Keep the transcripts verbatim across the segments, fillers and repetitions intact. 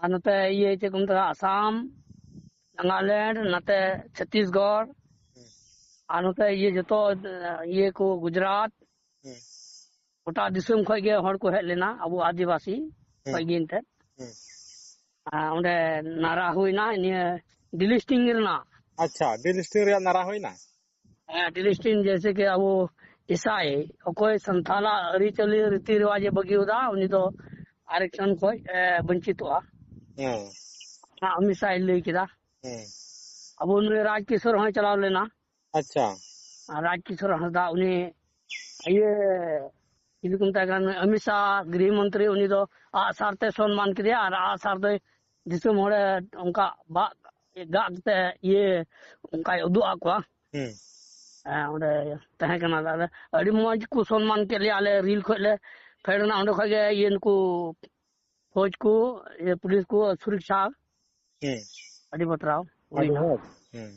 ᱟᱨ ᱱᱚᱛᱮ ᱤᱭᱟᱹ ᱪᱮᱫ ᱠᱚ ᱢᱮᱛᱟᱜᱼᱟ, ᱟᱥᱟᱢ, ᱱᱟᱜᱟᱞᱮᱱᱰ, ᱱᱚᱛᱮ ᱪᱷᱚᱛᱤᱥᱜᱚᱲ, ᱦᱩᱸ᱾ ᱟᱨ ᱱᱚᱛᱮ ᱤᱭᱟᱹ ᱡᱚᱛᱚ, ᱤᱭᱟᱹ ᱠᱚ ᱜᱩᱡᱽᱨᱟᱴ, ᱦᱩᱸ᱾ ᱜᱚᱴᱟ ᱫᱤᱥᱚᱢ ᱠᱷᱚᱡ ᱜᱮ ᱦᱚᱲ ᱠᱚ ᱦᱮᱡ ᱞᱮᱱᱟ, ᱟᱵᱚ ᱟᱹᱫᱤᱵᱟᱹᱥᱤ ᱦᱩᱸ᱾ ᱠᱷᱚᱡ ᱜᱮ ᱮᱱᱛᱮᱫ᱾ ᱦᱩᱸ᱾ ᱟᱨ ᱚᱸᱰᱮ ᱱᱟᱨᱟ ᱦᱩᱭᱱᱟ ᱱᱤᱭᱟᱹ ᱰᱤᱞᱤᱥᱴᱤᱝ ᱨᱮᱱᱟᱜ᱾ ᱟᱪᱪᱷᱟ, ᱰᱤᱞᱤᱥᱴᱤᱝ ᱨᱮᱭᱟᱜ ᱱᱟᱨᱟ ᱦᱩᱭᱱᱟ? ᱦᱮᱸ, ᱰᱤᱞᱤᱥᱴᱤᱝ ᱡᱮᱭᱥᱮ ᱠᱤ ᱟᱵᱚ ᱤᱥᱟᱭ, ᱚᱠᱚᱭ ᱥᱟᱱᱛᱟᱞᱟᱜ ᱟᱹᱨᱤᱪᱟᱹᱞᱤ ᱨᱤᱛᱤ ᱨᱮᱣᱟᱡᱽ ᱮ ᱵᱟᱹᱜᱤᱭᱟᱫᱟ, ᱩᱱᱤ ᱫᱚ ᱟᱨᱮᱠᱥᱚᱱ ᱠᱷᱚᱡ, ᱮ, ᱵᱚᱧᱪᱤᱛᱚᱜᱼᱟ᱾ ᱦᱮᱸ᱾ ᱚᱱᱟ ᱚᱢᱤᱛ ᱥᱟᱦᱭ ᱞᱟᱹᱭ ᱠᱮᱫᱟ᱾ ᱦᱮᱸ᱾ ᱟᱵᱚ ᱱᱩᱭ ᱨᱟᱡᱽ ᱠᱤᱥᱳᱨ ᱦᱚᱸᱭ ᱪᱟᱞᱟᱣ ᱞᱮᱱᱟ᱾ ᱟᱪᱪᱷᱟ᱾ ᱟᱨ ᱨᱟᱡᱽ ᱠᱤᱥᱳᱨ ᱦᱟᱸᱥᱫᱟ ᱩᱱᱤ ᱤᱭᱟᱹ ᱪᱤᱞᱤ ᱠᱚ ᱢᱮᱛᱟᱭ ᱠᱟᱱ, ᱚᱢᱤᱛ ᱥᱟᱦ ᱜᱨᱤᱦ ᱢᱚᱱᱛᱨᱤ, ᱩᱱᱤ ᱫᱚ ᱟᱜᱼᱥᱟᱨ ᱛᱮ ᱥᱚᱱᱢᱟᱱ ᱠᱮᱫᱮᱭᱟ ᱟᱨ ᱟᱜᱼᱥᱟᱨ ᱫᱚᱭ ᱫᱤᱥᱚᱢ ᱦᱚᱲᱮ ᱚᱱᱠᱟ ᱵᱟᱜ ᱜᱟᱜ ᱠᱟᱛᱮ ᱤᱭᱟᱹ ᱚᱱᱠᱟᱭ ᱩᱫᱩᱜ ᱟᱫ ᱠᱚᱣᱟ᱾ ᱦᱩᱸ᱾ ᱦᱮᱸ, ᱚᱸᱰᱮ ᱛᱟᱦᱮᱸ ᱠᱟᱱᱟ᱾ ᱟᱫᱚ ᱟᱹᱰᱤ ᱢᱚᱡᱽ ᱠᱚ ᱥᱚᱱᱢᱟᱱ ᱠᱮᱫ ᱞᱮᱭᱟ, ᱟᱞᱮ ᱨᱤᱞ ᱠᱷᱚᱡ ᱞᱮ ᱯᱷᱮᱰ ᱮᱱᱟ, ᱚᱸᱰᱮ ᱠᱷᱚᱡ ᱜᱮ ᱤᱭᱟᱹ ᱱᱩᱠᱩ ᱯᱷᱳᱡᱽ ᱠᱚ, ᱤᱭᱟᱹ ᱯᱩᱞᱤᱥ ᱠᱚ ᱥᱩᱨᱚᱠᱪᱷᱟ᱾ ᱦᱩᱸ᱾ ᱟᱹᱰᱤ ᱵᱟᱛᱨᱟᱣ ᱟᱹᱰᱤ ᱦᱩᱭᱱᱟ᱾ ᱢᱚᱡᱽ᱾ ᱦᱩᱸ᱾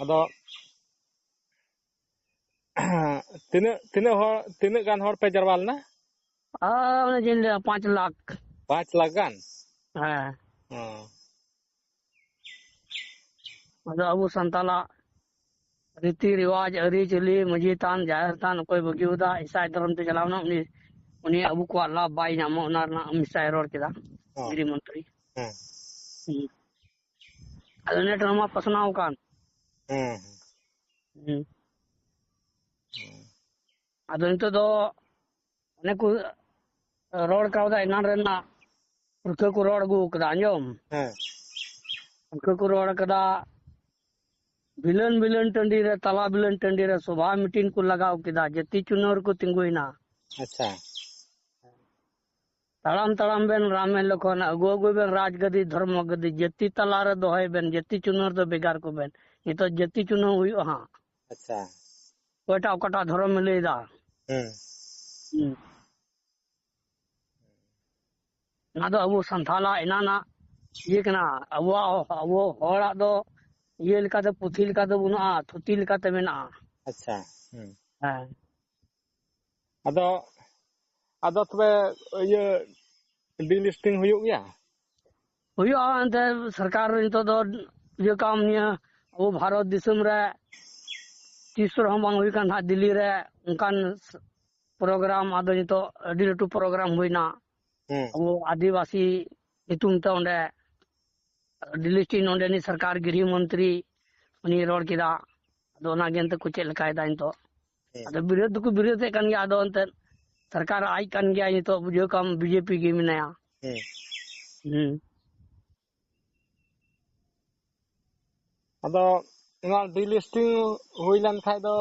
ᱟᱫᱚ ᱛᱤᱱᱟᱹᱜ, ᱛᱤᱱᱟᱹᱜ ᱦᱚᱲ, ᱛᱤᱱᱟᱹᱜ ᱜᱟᱱ ᱦᱚᱲ ᱯᱮ ᱡᱟᱨᱣᱟ ᱞᱮᱱᱟ? ᱟᱨ ᱚᱱᱮ ᱡᱮᱧ ᱞᱟᱹᱭᱟ, ᱯᱟᱸᱪ ᱞᱟᱠᱷ᱾ ᱯᱟᱸᱪ ᱞᱟᱠᱷ ᱜᱟᱱ? ᱦᱮᱸ᱾ ᱦᱚᱸ᱾ ᱟᱫᱚ ᱟᱵᱚ ᱥᱟᱱᱛᱟᱞᱟᱜ ᱨᱤᱛᱤ ᱨᱮᱣᱟᱡᱽ, ᱟᱹᱨᱤᱪᱟᱹᱞᱤ, ᱢᱟᱹᱡᱷᱤ ᱛᱷᱟᱱ, ᱡᱟᱦᱮᱨ ᱛᱷᱟᱱ, ᱚᱠᱚᱭ ᱵᱟᱹᱜᱤᱭᱟᱫᱟ, ᱤᱥᱟᱭ ᱫᱷᱚᱨᱚᱢ ᱛᱮ ᱪᱟᱞᱟᱣ ᱮᱱᱟ, ᱩᱱᱤ, ᱩᱱᱤ ᱟᱵᱚ ᱠᱚᱣᱟᱜ ᱞᱟᱵᱷ ᱵᱟᱭ ᱧᱟᱢᱟ, ᱚᱱᱟ ᱨᱮᱱᱟᱜ ᱚᱢᱤᱛ ᱥᱟᱦᱭ ᱨᱚᱲ ᱠᱮᱫᱟ᱾ ᱦᱚᱸ᱾ ᱜᱨᱤᱦ ᱢᱚᱱᱛᱨᱤ᱾ ᱦᱮᱸ᱾ ᱦᱩᱸ᱾ ᱟᱫᱚ ᱱᱮᱴ ᱨᱮᱢᱟ ᱯᱟᱥᱱᱟᱣ ᱟᱠᱟᱱ᱾ ᱦᱮᱸ, ᱦᱮᱸ᱾ ᱦᱩᱸ᱾ ᱦᱮᱸ᱾ ᱟᱫᱚ ᱱᱤᱛᱚᱜ ᱫᱚ ᱚᱱᱮ ᱠᱚ ᱨᱚᱲ ᱠᱟᱣᱫᱟ, ᱮᱱᱟᱱ ᱨᱮᱱᱟᱜ ᱯᱩᱨᱠᱷᱟᱹ ᱠᱚ ᱨᱚᱲ ᱟᱹᱜᱩ ᱠᱟᱫᱟ, ᱟᱸᱡᱚᱢ? ᱦᱮᱸ᱾ ᱯᱩᱨᱠᱷᱟᱹ ᱠᱚ ᱨᱚᱲ ᱠᱟᱫᱟ, ᱵᱤᱞᱟᱹᱱ ᱵᱤᱞᱟᱹᱱ ᱴᱟᱺᱰᱤ ᱨᱮ, ᱛᱟᱞᱟ ᱵᱤᱞᱟᱹᱱ ᱴᱟᱺᱰᱤ ᱨᱮ ᱥᱚᱵᱷᱟ ᱢᱤᱴᱤᱝ ᱠᱚ ᱞᱟᱜᱟᱣ ᱠᱮᱫᱟ, ᱡᱟᱹᱛᱤ ᱪᱩᱱᱟᱹᱨ ᱠᱚ ᱛᱤᱸᱜᱩᱭᱮᱱᱟ᱾ ᱟᱪᱪᱷᱟ᱾ ᱛᱟᱲᱟᱢ ᱛᱟᱲᱟᱢ ᱵᱮᱱ ᱨᱟᱢᱮ ᱞᱚᱠᱷᱚᱱ, ᱟᱹᱜᱩ ᱟᱹᱜᱩᱭ ᱵᱮᱱ ᱨᱟᱡᱽ ᱜᱟᱹᱫᱤ ᱫᱷᱚᱨᱢᱚ ᱜᱟᱹᱫᱤ, ᱡᱟᱹᱛᱤ ᱛᱟᱞᱟ ᱨᱮ ᱫᱚᱦᱚᱭ ᱵᱮᱱ, ᱡᱟᱹᱛᱤ ᱪᱩᱱᱟᱹᱨ ᱫᱚ ᱵᱷᱮᱜᱟᱨ ᱠᱚᱵᱮᱱ᱾ ᱱᱤᱛᱚᱜ ᱡᱟᱹᱛᱤ ᱪᱩᱱᱟᱹᱨ ᱦᱩᱭᱩᱜᱼᱟ ᱦᱟᱸᱜ᱾ ᱟᱪᱪᱷᱟ᱾ ᱚᱠᱚᱭᱴᱟᱜ ᱚᱠᱟᱴᱟᱜ ᱫᱷᱚᱨᱚᱢᱮ ᱞᱟᱹᱭᱫᱟ᱾ ᱦᱩᱸ᱾ ᱦᱩᱸ᱾ ᱚᱱᱟ ᱫᱚ ᱟᱵᱚ ᱥᱟᱱᱛᱷᱟᱞᱟᱜ ᱮᱱᱟᱱᱟᱜ ᱤᱭᱟᱹ ᱠᱟᱱᱟ᱾ ᱟᱵᱚᱣᱟᱜ, ᱟᱵᱚ ᱦᱚᱲᱟᱜ ᱫᱚ ᱤᱭᱟᱹ ᱞᱮᱠᱟᱛᱮ, ᱯᱩᱛᱷᱤ ᱞᱮᱠᱟᱛᱮ ᱵᱟᱹᱱᱩᱜᱼᱟ, ᱛᱷᱩᱛᱤ ᱞᱮᱠᱟᱛᱮ ᱢᱮᱱᱟᱜᱼᱟ᱾ ᱟᱪᱪᱷᱟ, ᱦᱩᱸ᱾ ᱦᱮᱸ᱾ ᱟᱫᱚ, ᱟᱫᱚ ᱛᱚᱵᱮ ᱤᱭᱟᱹ ᱰᱤᱞᱤᱥᱴᱤᱝ ᱦᱩᱭᱩᱜ ᱜᱮᱭᱟ? ᱦᱩᱭᱩᱜᱼᱟ᱾ ᱮᱱᱛᱮ ᱥᱚᱨᱠᱟᱨ ᱱᱤᱛᱚᱜ ᱫᱚ ᱤᱭᱟᱹ ᱠᱟᱢ ᱱᱤᱭᱟᱹ ᱟᱵᱚ ᱵᱷᱟᱨᱚᱛ ᱫᱤᱥᱚᱢ ᱨᱮ ᱛᱤᱥ ᱨᱮᱦᱚᱸ ᱵᱟᱝ ᱦᱩᱭ ᱠᱟᱱ ᱛᱟᱦᱮᱸᱫ ᱫᱤᱞᱞᱤ ᱨᱮ ᱚᱱᱠᱟᱱ ᱯᱨᱳᱜᱨᱟᱢ᱾ ᱟᱫᱚ ᱱᱤᱛᱚᱜ ᱟᱹᱰᱤ ᱞᱟᱹᱴᱩ ᱯᱨᱳᱜᱨᱟᱢ ᱦᱩᱭᱱᱟ᱾ ᱦᱩᱸ᱾ ᱟᱵᱚ ᱟᱹᱫᱤᱵᱟᱹᱥᱤ ᱧᱩᱛᱩᱢ ᱛᱮ ᱚᱸᱰᱮ ᱰᱤᱞᱤᱥᱴᱤᱝ ᱱᱚᱸᱰᱮᱱᱤᱡ ᱥᱚᱨᱠᱟᱨ ᱜᱨᱤᱦ ᱢᱚᱱᱛᱨᱤ ᱩᱱᱤᱭ ᱨᱚᱲ ᱠᱮᱫᱟ᱾ ᱟᱫᱚ ᱚᱱᱟ ᱜᱮ ᱮᱱᱛᱮ ᱠᱚ ᱪᱮᱫ ᱞᱮᱠᱟᱭᱮᱫᱟ ᱱᱤᱛᱚᱜ᱾ ᱦᱮᱸ᱾ ᱟᱫᱚ ᱵᱤᱨᱳᱫ ᱫᱚᱠᱚ ᱵᱤᱨᱳᱫᱮᱫ ᱠᱟᱱ ᱜᱮᱭᱟ᱾ ᱟᱫᱚ ᱮᱱᱛᱮ ᱥᱚᱨᱠᱟᱨ ᱟᱡ ᱠᱟᱱ ᱜᱮᱭᱟ ᱱᱤᱛᱚᱜ, ᱵᱩᱡᱷᱟᱹᱣ ᱠᱟᱢ ᱵᱤᱡᱮᱯᱤ ᱜᱮ ᱢᱮᱱᱟᱭᱟ᱾ ᱦᱮᱸ᱾ ᱦᱩᱸ᱾ ᱟᱫᱚ ᱚᱱᱟ ᱰᱤᱞᱤᱥᱴᱤᱝ ᱦᱩᱭ ᱞᱮᱱ ᱠᱷᱟᱡ ᱫᱚ,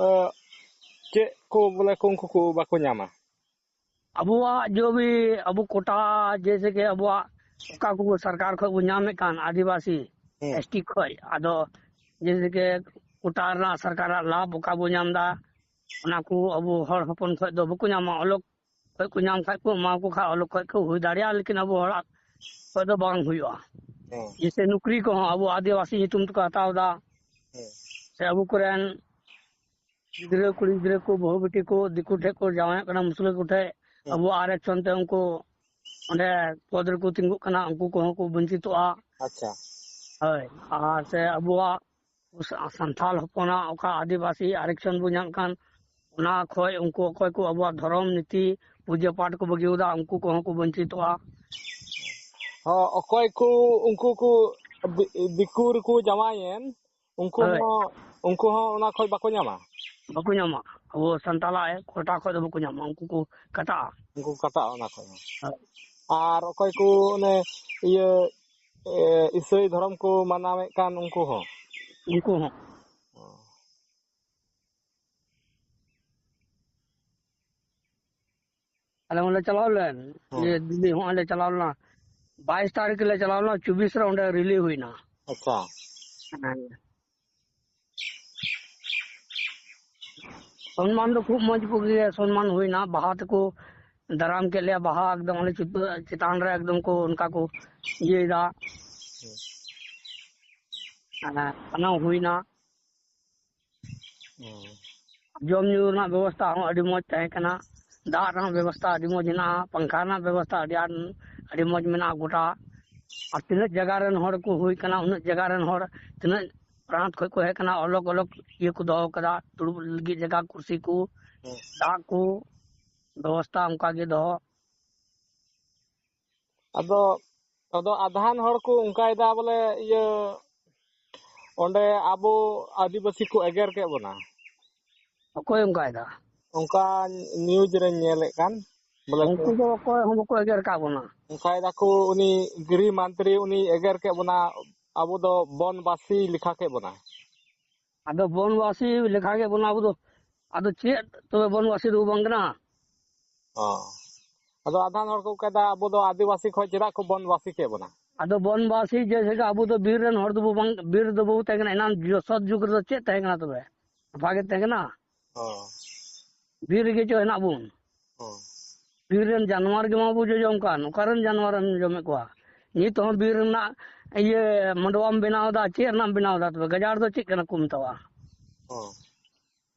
ᱮ, ᱪᱮᱫ ᱠᱚ ᱵᱚᱞᱮ ᱠᱚ ᱩᱱᱠᱩ ᱠᱚ ᱵᱟᱠᱚ ᱧᱟᱢᱟ? ᱟᱵᱚᱣᱟᱜ ᱡᱚ ᱵᱷᱤ ᱟᱵᱚ ᱠᱳᱴᱟ, ᱡᱮᱭᱥᱮ ᱠᱤ ᱟᱵᱚᱣᱟᱜ ᱚᱠᱟ ᱠᱚ ᱥᱚᱨᱠᱟᱨ ᱠᱷᱚᱡ ᱵᱚ ᱧᱟᱢᱮᱫ ᱠᱟᱱ ᱟᱹᱫᱤᱵᱟᱹᱥᱤ ᱦᱮᱸ᱾ ᱮᱥ ᱴᱤ ᱠᱷᱚᱡ, ᱟᱫᱚ ᱡᱮᱭᱥᱮ ᱠᱤ ᱠᱳᱴᱟ ᱨᱮᱱᱟᱜ ᱥᱚᱨᱠᱟᱨᱟᱜ ᱞᱟᱵᱷ ᱚᱠᱟ ᱵᱚ ᱧᱟᱢ ᱮᱫᱟ, ᱚᱱᱟ ᱠᱚ ᱟᱵᱚ ᱦᱚᱲ ᱦᱚᱯᱚᱱ ᱠᱷᱚᱡ ᱫᱚ ᱵᱟᱠᱚ ᱧᱟᱢᱟ᱾ ᱚᱞᱚᱜ ᱠᱷᱚᱡ ᱠᱚ ᱧᱟᱢ ᱠᱷᱟᱡ ᱠᱚ ᱮᱢᱟ ᱠᱚ ᱠᱷᱟᱡ, ᱚᱞᱚᱜ ᱠᱷᱚᱡ ᱠᱚ ᱦᱩᱭ ᱫᱟᱲᱮᱭᱟᱜᱼᱟ, ᱞᱮᱠᱤᱱ ᱟᱵᱚ ᱦᱚᱲᱟᱜ ᱠᱷᱚᱡ ᱫᱚ ᱵᱟᱝ ᱦᱩᱭᱩᱜᱼᱟ᱾ ᱦᱮᱸ᱾ ᱡᱮᱭᱥᱮ ᱱᱩᱠᱨᱤ ᱠᱚᱦᱚᱸ ᱟᱵᱚ ᱟᱹᱫᱤᱵᱟᱹᱥᱤ ᱧᱩᱛᱩᱢ ᱛᱮᱠᱚ ᱦᱟᱛᱟᱣ ᱮᱫᱟ, ᱦᱮᱸ᱾ ᱥᱮ ᱟᱵᱚ ᱠᱚᱨᱮᱱ ᱜᱤᱫᱽᱨᱟᱹ, ᱠᱩᱲᱤ ᱜᱤᱫᱽᱨᱟᱹ ᱠᱚ, ᱵᱟᱹᱦᱩ ᱵᱤᱴᱤ ᱠᱚ ᱫᱤᱠᱩ ᱴᱷᱮᱡ ᱠᱚ ᱡᱟᱶᱟᱭᱚᱜ ᱠᱟᱱᱟ, ᱢᱩᱥᱞᱟᱹ ᱠᱚ ᱴᱷᱮᱡ᱾ ᱦᱮᱸ᱾ ᱟᱵᱚᱣᱟᱜ ᱟᱨᱮᱠ ᱥᱚᱱ ᱛᱮ ᱩᱱᱠᱩ ᱚᱸᱰᱮ ᱯᱚᱫᱽ ᱨᱮᱠᱚ ᱛᱤᱸᱜᱩᱜ ᱠᱟᱱᱟ, ᱩᱱᱠᱩ ᱠᱚᱦᱚᱸ ᱠᱚ ᱵᱚᱧᱪᱤᱛᱚᱜᱼᱟ᱾ ᱟᱪᱪᱷᱟ᱾ ᱦᱳᱭ, ᱟᱨ ᱥᱮ ᱟᱵᱚᱣᱟᱜ ᱥᱟ-, ᱥᱟᱱᱛᱟᱞ ᱦᱚᱯᱚᱱᱟᱜ ᱚᱠᱟ ᱟᱹᱫᱤᱵᱟᱹᱥᱤ ᱟᱨᱮᱠ ᱥᱚᱱ ᱵᱚ ᱧᱟᱢ ᱠᱟᱱ, ᱚᱱᱟ ᱠᱷᱚᱡ ᱩᱱᱠᱩ ᱚᱠᱚᱭ ᱠᱚ ᱟᱵᱚᱣᱟᱜ ᱫᱷᱚᱨᱚᱢ ᱱᱤᱛᱤ ᱯᱩᱡᱟᱹ ᱯᱟᱴ ᱠᱚ ᱵᱟᱹᱜᱤᱭᱟᱫᱟ, ᱩᱱᱠᱩ ᱠᱚᱦᱚᱸ ᱠᱚ ᱵᱚᱧᱪᱤᱛᱚᱜᱼᱟ᱾ ᱦᱚᱸ, ᱚᱠᱚᱭ ᱠᱚ ᱩᱱᱠᱩ ᱠᱚ ᱫᱤ-, ᱫᱤᱠᱩ ᱨᱮᱠᱚ ᱡᱟᱶᱟᱭᱮᱱ, ᱩᱱᱠᱩ ᱦᱳᱭ᱾ ᱦᱚᱸ, ᱩᱱᱠᱩ ᱦᱚᱸ ᱚᱱᱟ ᱠᱷᱚᱡ ᱵᱟᱠᱚ ᱧᱟᱢᱟ? ᱵᱟᱠᱚ ᱧᱟᱢᱟ᱾ ᱟᱵᱚ ᱥᱟᱱᱛᱟᱞᱟᱜ ᱠᱳᱴᱟ ᱠᱷᱚᱡ ᱫᱚ ᱵᱟᱠᱚ ᱧᱟᱢᱟ, ᱩᱱᱠᱩ ᱠᱚ ᱠᱟᱴᱟᱜᱼᱟ᱾ ᱩᱱᱠᱩ ᱠᱚ ᱠᱟᱴᱟᱜᱼᱟ ᱚᱱᱟ ᱠᱷᱚᱡ ᱦᱚᱸ᱾ ᱦᱳᱭ᱾ ᱟᱨ ᱚᱠᱚᱭ ᱠᱚ ᱚᱱᱮ ᱤᱭᱟᱹ, ᱮ, ᱤᱥᱟᱹᱭ ᱫᱷᱚᱨᱚᱢ ᱠᱚ ᱢᱟᱱᱟᱣᱮᱫ ᱠᱟᱱ ᱩᱱᱠᱩ ᱦᱚᱸ? ᱩᱱᱠᱩ ᱦᱚᱸ᱾ ᱟᱞᱮ ᱚᱸᱰᱮ ᱪᱟᱞᱟᱣ ᱞᱮᱱ, ᱦᱮᱸ᱾ ᱤᱭᱟᱹ, ᱫᱤᱞᱞᱤ ᱦᱚᱸ ᱚᱸᱰᱮ ᱪᱟᱞᱟᱣ ᱞᱮᱱᱟ᱾ ᱵᱟᱭᱤᱥ ᱛᱟᱹᱨᱤᱠᱷ ᱞᱮ ᱪᱟᱞᱟᱣ ᱞᱮᱱᱟ, ᱪᱚᱵᱵᱤᱥ ᱨᱮ ᱚᱸᱰᱮ ᱨᱮᱞᱤ ᱦᱩᱭᱱᱟ᱾ ᱟᱪᱪᱷᱟ᱾ ᱦᱮᱸ᱾ ᱥᱚᱱᱢᱟᱱ ᱫᱚ ᱠᱷᱩᱵ ᱢᱚᱡᱽ ᱠᱚ ᱜᱮ ᱥᱚᱱᱢᱟᱱ ᱦᱩᱭᱱᱟ᱾ ᱵᱟᱦᱟ ᱛᱮᱠᱚ ᱫᱟᱨᱟᱢ ᱠᱮᱫ ᱞᱮᱭᱟ, ᱵᱟᱦᱟ ᱮᱠᱫᱚᱢ ᱚᱸᱰᱮ ᱪᱩᱴᱟᱹ ᱪᱮᱛᱟᱱ ᱨᱮ ᱮᱠᱫᱚᱢ ᱠᱚ ᱚᱱᱠᱟ ᱠᱚ ᱤᱭᱟᱹᱭᱮᱫᱟ᱾ ᱦᱮᱸ, ᱚᱱᱟ ᱦᱩᱭᱱᱟ᱾ ᱦᱩᱸ᱾ ᱡᱚᱢ ᱧᱩ ᱨᱮᱱᱟᱜ ᱵᱮᱵᱚᱥᱛᱷᱟ ᱦᱚᱸ ᱟᱹᱰᱤ ᱢᱚᱡᱽ ᱛᱟᱦᱮᱸ ᱠᱟᱱᱟ᱾ ᱫᱟᱜ ᱨᱮᱱᱟᱜ ᱵᱮᱵᱚᱥᱛᱷᱟ ᱟᱹᱰᱤ ᱢᱚᱡᱽ ᱦᱮᱱᱟᱜᱼᱟ, ᱯᱟᱝᱠᱷᱟ ᱨᱮᱱᱟᱜ ᱵᱮᱵᱚᱥᱛᱷᱟ ᱟᱹᱰᱤ ᱟᱸᱴ, ᱟᱹᱰᱤ ᱢᱚᱡᱽ ᱢᱮᱱᱟᱜᱼᱟ ᱜᱚᱴᱟ᱾ ᱟᱨ ᱛᱤᱱᱟᱹᱜ ᱡᱟᱭᱜᱟ ᱨᱮᱱ ᱦᱚᱲ ᱠᱚ ᱦᱩᱭ ᱠᱟᱱᱟ, ᱩᱱᱟᱹᱜ ᱡᱟᱭᱜᱟ ᱨᱮᱱ ᱦᱚᱲ ᱛᱤᱱᱟᱹᱜ ᱯᱨᱟᱱᱛ ᱠᱷᱚᱡ ᱠᱚ ᱦᱮᱡ ᱠᱟᱱᱟ, ᱚᱞᱚᱜ ᱚᱞᱚᱜ ᱤᱭᱟᱹ ᱠᱚ ᱫᱚᱦᱚ ᱠᱟᱫᱟ, ᱫᱩᱲᱩᱵ ᱞᱟᱹᱜᱤᱫ ᱡᱟᱭᱜᱟ, ᱠᱩᱨᱥᱤ ᱠᱚ, ᱦᱮᱸ᱾ ᱫᱟᱜ ᱠᱚ, ᱵᱮᱵᱚᱥᱛᱷᱟ ᱚᱱᱠᱟ ᱜᱮ ᱫᱚᱦᱚ᱾ ᱟᱫᱚ, ᱟᱫᱚ ᱟᱫᱷᱟᱱ ᱦᱚᱲ ᱠᱚ ᱚᱱᱠᱟᱭᱮᱫᱟ ᱵᱚᱞᱮ, ᱤᱭᱟᱹ, ᱚᱸᱰᱮ ᱟᱵᱚ ᱟᱹᱫᱤᱵᱟᱹᱥᱤ ᱠᱚ ᱮᱜᱮᱨ ᱠᱮᱫ ᱵᱚᱱᱟ᱾ ᱚᱠᱚᱭ ᱚᱱᱠᱟᱭᱮᱫᱟ? ᱚᱱᱠᱟ ᱱᱤᱭᱩᱡᱽ ᱨᱮᱧ ᱧᱮᱞᱮᱫ ᱠᱟᱱ, ᱵᱚᱞᱮ ᱩᱱᱠᱩ ᱫᱚ ᱚᱠᱚᱭ ᱦᱚᱸ ᱵᱟᱠᱚ ᱮᱜᱮᱨ ᱟᱠᱟᱫ ᱵᱚᱱᱟ᱾ ᱚᱱᱠᱟᱭ ᱫᱟᱠᱚ, ᱩᱱᱤ ᱜᱨᱤᱦ ᱢᱚᱱᱛᱨᱤ ᱩᱱᱤ ᱮᱜᱮᱨ ᱠᱮᱫ ᱵᱚᱱᱟ, ᱟᱵᱚ ᱫᱚ ᱵᱚᱱᱵᱟᱥᱤ ᱞᱮᱠᱷᱟ ᱠᱮᱫ ᱵᱚᱱᱟ᱾ ᱟᱫᱚ ᱵᱚᱱᱵᱟᱥᱤ ᱞᱮᱠᱷᱟ ᱠᱮᱫ ᱵᱚᱱᱟ ᱟᱵᱚ ᱫᱚ, ᱟᱫᱚ ᱪᱮᱫ ᱛᱚᱵᱮ ᱵᱚᱱᱵᱟᱥᱤ ᱫᱚ ᱵᱟᱝ ᱠᱟᱱᱟ? ᱚ᱾ ᱟᱫᱚ ᱟᱫᱷᱟᱱ ᱦᱚᱲ ᱠᱚ ᱚᱱᱠᱟᱭ ᱫᱟ, ᱟᱵᱚ ᱫᱚ ᱟᱹᱫᱤᱵᱟᱹᱥᱤ ᱠᱷᱚᱱ ᱪᱮᱫᱟᱜ ᱠᱚ ᱵᱚᱱᱵᱟᱥᱤ ᱠᱮᱫ ᱵᱚᱱᱟ? ᱟᱫᱚ ᱵᱚᱱᱵᱟᱥᱤ ᱡᱮ ᱥᱮ ᱟᱵᱚ ᱫᱚ ᱵᱤᱨ ᱨᱮᱱ ᱦᱚᱲ ᱫᱚᱵᱚ ᱵᱟᱝ, ᱵᱤᱨ ᱫᱚ ᱵᱟᱵᱚ ᱛᱟᱦᱮᱸ ᱠᱟᱱᱟ᱾ ᱮᱱᱟᱱ ᱡᱚ-, ᱥᱚᱛ ᱡᱩᱜᱽ ᱨᱮᱫᱚ ᱪᱮᱫ ᱛᱟᱦᱮᱸ ᱠᱟᱱᱟ ᱛᱚᱵᱮ? ᱥᱟᱯᱷᱟ ᱜᱮ ᱛᱟᱦᱮᱸ ᱠᱟᱱᱟ᱾ ᱚ᱾ ᱵᱤᱨ ᱨᱮᱜᱮ ᱪᱚ ᱦᱮᱱᱟᱜ ᱵᱚᱱ᱾ ᱚ᱾ ᱵᱤᱨ ᱨᱮᱱ ᱡᱟᱱᱣᱟᱨ ᱜᱮ ᱢᱟᱵᱚ ᱡᱚᱡᱚᱢ ᱠᱟᱱ᱾ ᱚᱠᱟᱨᱮᱱ ᱡᱟᱱᱣᱟᱨᱮᱢ ᱡᱚᱢᱮᱫ ᱠᱚᱣᱟ? ᱱᱤᱛ ᱦᱚᱸ ᱵᱤᱨ ᱨᱮᱱᱟᱜ ᱤᱭᱟᱹ ᱢᱟᱰᱣᱟᱢ ᱵᱮᱱᱟᱣ ᱮᱫᱟ, ᱪᱮᱫ ᱨᱮᱱᱟᱜ ᱮᱢ ᱵᱮᱱᱟᱣ ᱮᱫᱟ ᱛᱚᱵᱮ? ᱜᱟᱡᱟᱲ ᱫᱚ ᱪᱮᱫ ᱠᱟᱱᱟ ᱠᱚ ᱢᱮᱛᱟᱣᱟ? ᱚ᱾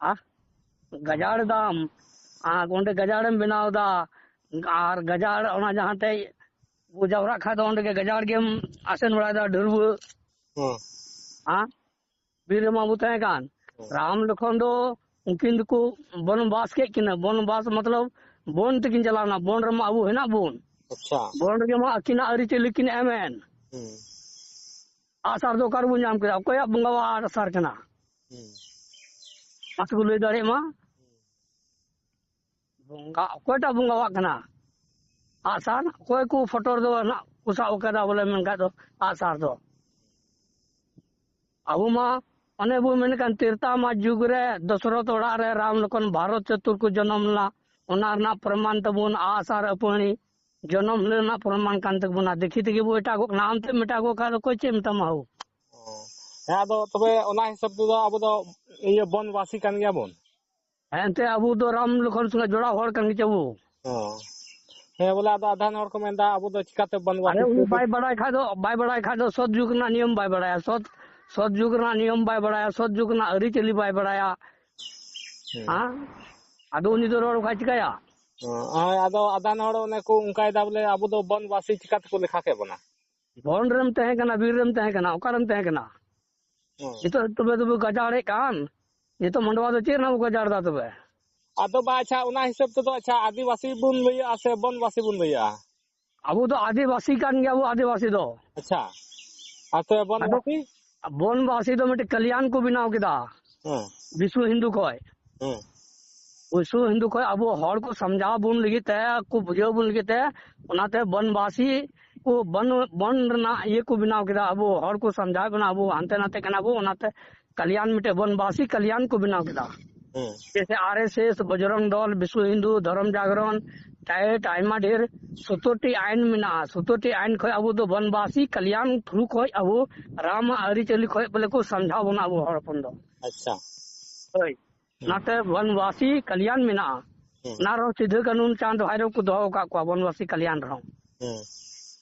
ᱟᱨ ᱜᱟᱡᱟᱲ ᱫᱟᱢ, ᱟᱨ ᱚᱸᱰᱮ ᱜᱟᱡᱟᱲᱮᱢ ᱵᱮᱱᱟᱣ ᱮᱫᱟ, ᱟᱨ ᱜᱟᱡᱟᱲ ᱚᱱᱟ ᱡᱟᱦᱟᱸ ᱴᱷᱮᱡ ᱵᱚ ᱡᱟᱣᱨᱟᱜ ᱠᱷᱟᱡ ᱫᱚ ᱚᱸᱰᱮ ᱜᱮ ᱜᱟᱡᱟᱲ ᱜᱮᱢ ᱟᱥᱮᱱ ᱵᱟᱲᱟᱭᱮᱫᱟ, ᱰᱷᱟᱹᱨᱣᱟᱹ᱾ ᱦᱮᱸ᱾ ᱦᱮᱸ? ᱵᱤᱨ ᱨᱮᱢᱟ ᱵᱚ ᱛᱟᱦᱮᱸ ᱠᱟᱱ᱾ ᱦᱮᱸ᱾ ᱨᱟᱢ ᱞᱚᱠᱷᱚᱱ ᱫᱚ ᱩᱱᱠᱤᱱ ᱫᱚᱠᱚ ᱵᱚᱱᱵᱟᱥ ᱠᱮᱫ ᱠᱤᱱᱟ᱾ ᱵᱚᱱᱵᱟᱥ ᱢᱚᱛᱞᱚᱵ ᱵᱚᱱ ᱛᱮᱠᱤᱱ ᱪᱟᱞᱟᱣᱱᱟ᱾ ᱵᱚᱱ ᱨᱮᱢᱟ ᱟᱵᱚ ᱦᱮᱱᱟᱜ ᱵᱚᱱ᱾ ᱟᱪᱪᱷᱟ᱾ ᱵᱚᱱ ᱨᱮᱜᱮ ᱢᱟ ᱟᱹᱠᱤᱱᱟᱜ ᱟᱹᱨᱤᱪᱟᱹᱞᱤ ᱠᱤᱱ ᱮᱢᱮᱱ᱾ ᱦᱮᱸ᱾ ᱟᱜᱼᱥᱟᱨ ᱫᱚ ᱚᱠᱟ ᱨᱮᱵᱚᱱ ᱧᱟᱢ ᱠᱮᱫᱟ? ᱚᱠᱚᱭᱟᱜ ᱵᱚᱸᱜᱟᱣᱟᱜ ᱟᱜᱼᱥᱟᱨ ᱠᱟᱱᱟ? ᱦᱮᱸ᱾ ᱢᱟᱥᱮ ᱠᱚ ᱞᱟᱹᱭ ᱫᱟᱲᱮᱭᱟᱜ ᱢᱟ᱾ ᱵᱚᱸᱜᱟ, ᱚᱠᱚᱭᱴᱟᱜ ᱵᱚᱸᱜᱟᱣᱟᱜ ᱠᱟᱱᱟ? ᱟᱜᱼᱥᱟᱨ ᱚᱠᱚᱭ ᱠᱚ ᱯᱷᱳᱴᱳ ᱨᱮᱫᱚ ᱱᱟᱜ ᱠᱚ ᱥᱟᱵ ᱟᱠᱟᱫᱟ ᱵᱚᱞᱮ, ᱢᱮᱱᱠᱷᱟᱡ ᱫᱚ ᱟᱜᱼᱥᱟᱨ ᱫᱚ ᱟᱵᱚ ᱢᱟ ᱚᱱᱮ ᱵᱚ ᱢᱮᱱ ᱠᱟᱱ ᱛᱨᱮᱛᱟ ᱢᱟ ᱡᱩᱜᱽ ᱨᱮ ᱫᱚᱥᱚᱨᱚᱛᱷ ᱚᱲᱟᱜ ᱨᱮ ᱨᱟᱢ ᱞᱚᱠᱷᱚᱱ ᱵᱷᱟᱨᱚᱛ ᱪᱟᱹᱛᱩᱨ ᱠᱚ ᱡᱚᱱᱚᱢ ᱞᱮᱱᱟ, ᱚᱱᱟ ᱨᱮᱱᱟᱜ ᱯᱨᱚᱢᱟᱱ ᱛᱟᱵᱚᱱ ᱟᱜᱼᱥᱟᱨ ᱟᱹᱯᱟᱹᱲᱤ ᱡᱚᱱᱚᱢ ᱦᱤᱞᱳᱜ ᱨᱮᱱᱟᱜ ᱯᱨᱚᱢᱟᱱ ᱠᱟᱱ ᱛᱟᱵᱚᱱᱟ᱾ ᱫᱮᱠᱷᱤ ᱛᱮᱜᱮ ᱵᱚ ᱮᱴᱟᱜᱚᱜ ᱠᱟᱱᱟ, ᱟᱢ ᱛᱮᱢ ᱮᱴᱟᱜᱚᱜ ᱠᱷᱟᱱ ᱫᱚ ᱚᱠᱚᱭ ᱪᱮᱫ ᱢᱮᱛᱟᱢᱟ ᱦᱳ? ᱚ᱾ ᱦᱮᱸ, ᱟᱫᱚ ᱛᱚᱵᱮ ᱚᱱᱟ ᱦᱤᱥᱟᱹᱵ ᱛᱮᱫᱚ ᱟᱵᱚ ᱫᱚ ᱤᱭᱟᱹ ᱵᱚᱱᱵᱟᱥᱤ ᱠᱟᱱ ᱜᱮᱭᱟ ᱵᱚᱱ᱾ ᱦᱮᱸ, ᱮᱱᱛᱮ ᱟᱵᱚ ᱫᱚ ᱨᱟᱢ ᱞᱚᱠᱷᱚᱱ ᱥᱚᱸᱜᱮ ᱡᱚᱲᱟᱣ ᱦᱚᱲ ᱠᱟᱱ ᱜᱮᱪᱚ ᱵᱚ᱾ ᱚ᱾ ᱦᱮᱸ, ᱵᱚᱞᱮ ᱟᱫᱚ ᱟᱫᱷᱟᱱ ᱦᱚᱲ ᱠᱚ ᱢᱮᱱᱫᱟ ᱟᱵᱚ ᱫᱚ ᱪᱤᱠᱟᱛᱮ ᱵᱚᱱᱵᱟᱥᱤ ᱟᱨᱮ ᱩᱱᱤ ᱠᱚ? ᱵᱟᱭ ᱵᱟᱲᱟᱭ ᱠᱷᱟᱡ ᱫᱚ, ᱵᱟᱭ ᱵᱟᱲᱟᱭ ᱠᱷᱟᱡ ᱫᱚ ᱥᱚᱛ ᱡᱩᱜᱽ ᱨᱮᱱᱟᱜ ᱱᱤᱭᱚᱢ ᱵᱟᱭ ᱵᱟᱲᱟᱭᱟ, ᱥᱚᱛ, ᱥᱚᱛ ᱡᱩᱜᱽ ᱨᱮᱱᱟᱜ ᱱᱤᱭᱚᱢ ᱵᱟᱭ ᱵᱟᱲᱟᱭᱟ, ᱥᱚᱛ ᱡᱩᱜᱽ ᱨᱮᱱᱟᱜ ᱟᱹᱨᱤᱪᱟᱹᱞᱤ ᱵᱟᱭ ᱵᱟᱲᱟᱭᱟ᱾ ᱦᱮᱸ᱾ ᱦᱮᱸ? ᱟᱫᱚ ᱩᱱᱤ ᱫᱚ ᱨᱚᱲ ᱠᱷᱟᱡ ᱪᱤᱠᱟᱭᱟ? ᱦᱮᱸ, ᱟᱫᱚ ᱟᱫᱷᱟᱱ ᱦᱚᱲ ᱚᱱᱮ ᱠᱚ ᱚᱱᱠᱟᱭᱮᱫᱟ ᱵᱚᱞᱮ, ᱟᱵᱚ ᱫᱚ ᱵᱚᱱᱵᱟᱥᱤ ᱪᱤᱠᱟ ᱛᱮᱠᱚ ᱞᱮᱠᱷᱟ ᱠᱮᱫ ᱵᱚᱱᱟ? ᱵᱚᱱ ᱨᱮᱢ ᱛᱟᱦᱮᱸ ᱠᱟᱱᱟ, ᱵᱤᱨ ᱨᱮᱢ ᱛᱟᱦᱮᱸ ᱠᱟᱱᱟ, ᱚᱠᱟᱨᱮᱢ ᱛᱟᱦᱮᱸ ᱠᱟᱱᱟ? ᱦᱮᱸ᱾ ᱱᱤᱛᱚᱜ ᱛᱚᱵᱮ ᱫᱚᱵᱚ ᱜᱟᱡᱟᱲᱮᱫ ᱠᱟᱱ, ᱱᱤᱛᱚᱜ ᱢᱟᱰᱣᱟ ᱫᱚ ᱪᱮᱫ ᱨᱮᱱᱟᱜ ᱵᱚ ᱜᱟᱡᱟᱲ ᱮᱫᱟ ᱛᱚᱵᱮ? ᱟᱫᱚ ᱵᱟ, ᱟᱪᱪᱷᱟ, ᱚᱱᱟ ᱦᱤᱥᱟᱹᱵ ᱛᱮᱫᱚ, ᱟᱪᱪᱷᱟ, ᱟᱹᱫᱤᱵᱟᱹᱥᱤ ᱵᱚᱱ ᱞᱟᱹᱭᱟᱜᱼᱟ ᱥᱮ ᱵᱚᱱᱵᱟᱥᱤ ᱵᱚᱱ ᱞᱟᱹᱭᱟᱜᱼᱟ? ᱟᱵᱚ ᱫᱚ ᱟᱹᱫᱤᱵᱟᱹᱥᱤ ᱠᱟᱱ ᱜᱮᱭᱟ ᱵᱚ, ᱟᱹᱫᱤᱵᱟᱹᱥᱤ ᱫᱚ᱾ ᱟᱪᱪᱷᱟ, ᱟᱨ ᱛᱚᱵᱮ ᱟᱫᱚ ᱵᱚᱱᱵᱟᱥᱤ? ᱵᱚᱱᱵᱟᱥᱤ ᱫᱚ ᱢᱤᱫᱴᱮᱡ ᱠᱟᱞᱭᱟᱱ ᱠᱚ ᱵᱮᱱᱟᱣ ᱠᱮᱫᱟ᱾ ᱦᱮᱸ᱾ ᱵᱤᱥᱣ ᱦᱤᱱᱫᱩ ᱠᱷᱚᱡ᱾ ᱦᱮᱸ᱾ ᱵᱤᱥᱣ ᱦᱤᱱᱫᱩ ᱠᱷᱚᱡ ᱟᱵᱚ ᱦᱚᱲ ᱠᱚ ᱥᱟᱢᱡᱷᱟᱣ ᱵᱚᱱ ᱞᱟᱹᱜᱤᱫ ᱛᱮ, ᱠᱚ ᱵᱩᱡᱷᱟᱹᱣ ᱵᱚᱱ ᱞᱟᱹᱜᱤᱫ ᱛᱮ, ᱚᱱᱟᱛᱮ ᱵᱚᱱᱵᱟᱥᱤ ᱠᱚ ᱵᱚᱱ, ᱵᱚᱱ ᱨᱮᱱᱟᱜ ᱤᱭᱟᱹ ᱠᱚ ᱵᱮᱱᱟᱣ ᱠᱮᱫᱟ᱾ ᱟᱵᱚ ᱦᱚᱲ ᱠᱚ ᱥᱟᱢᱡᱷᱟᱣ ᱵᱚᱱᱟ, ᱟᱵᱚ ᱦᱟᱱᱛᱮ ᱱᱟᱛᱮ ᱠᱟᱱᱟ ᱵᱚ, ᱚᱱᱟᱛᱮ ᱠᱟᱞᱭᱟᱱ ᱢᱤᱫᱴᱮᱡ ᱵᱚᱱᱵᱟᱥᱤ ᱠᱟᱞᱭᱟᱱ ᱠᱚ ᱵᱮᱱᱟᱣ ᱠᱮᱫᱟ᱾ ᱦᱮᱸ᱾ ᱡᱮᱭᱥᱮ ᱟᱨ ᱮᱥ ᱮᱥ, ᱵᱚᱡᱨᱚᱝ ᱫᱚᱞ, ᱵᱤᱥᱣ ᱦᱤᱱᱫᱩ, ᱫᱷᱚᱨᱚᱢ ᱡᱟᱜᱽᱨᱚᱱ, ᱴᱟᱭᱤᱴ ᱟᱭᱢᱟ ᱰᱷᱮᱨ ᱥᱳᱛᱛᱳᱨ ᱴᱤ ᱟᱭᱤᱱ ᱢᱮᱱᱟᱜᱼᱟ᱾ ᱥᱳᱛᱛᱳᱨ ᱴᱤ ᱟᱭᱤᱱ ᱠᱷᱚᱡ ᱟᱵᱚ ᱫᱚ ᱵᱚᱱᱵᱟᱥᱤ ᱠᱟᱞᱭᱟᱱ ᱛᱷᱨᱩ ᱠᱷᱚᱡ ᱟᱵᱚ ᱨᱟᱢ ᱟᱹᱨᱤᱪᱟᱹᱞᱤ ᱠᱷᱚᱡ ᱵᱚᱞᱮ ᱠᱚ ᱥᱟᱢᱡᱷᱟᱣ ᱵᱚᱱᱟ ᱟᱵᱚ ᱦᱚᱲ ᱦᱚᱯᱚᱱ ᱫᱚ᱾ ᱟᱪᱪᱷᱟ᱾ ᱦᱳᱭ᱾ ᱦᱩᱸ᱾ ᱚᱱᱟᱛᱮ ᱵᱚᱱᱵᱟᱥᱤ ᱠᱟᱞᱭᱟᱱ ᱢᱮᱱᱟᱜᱼᱟ᱾ ᱦᱩᱸ᱾ ᱚᱱᱟ ᱨᱮᱦᱚᱸ ᱥᱤᱫᱷᱟᱹ ᱠᱟᱹᱱᱩᱱ ᱪᱟᱸᱫ ᱵᱷᱟᱭᱨᱳ ᱠᱚ ᱫᱚᱦᱚ ᱟᱠᱟᱫ ᱠᱚᱣᱟ ᱵᱚᱱᱵᱟᱥᱤ ᱠᱟᱞᱭᱟᱱ ᱨᱮᱦᱚᱸ᱾ ᱦᱩᱸ᱾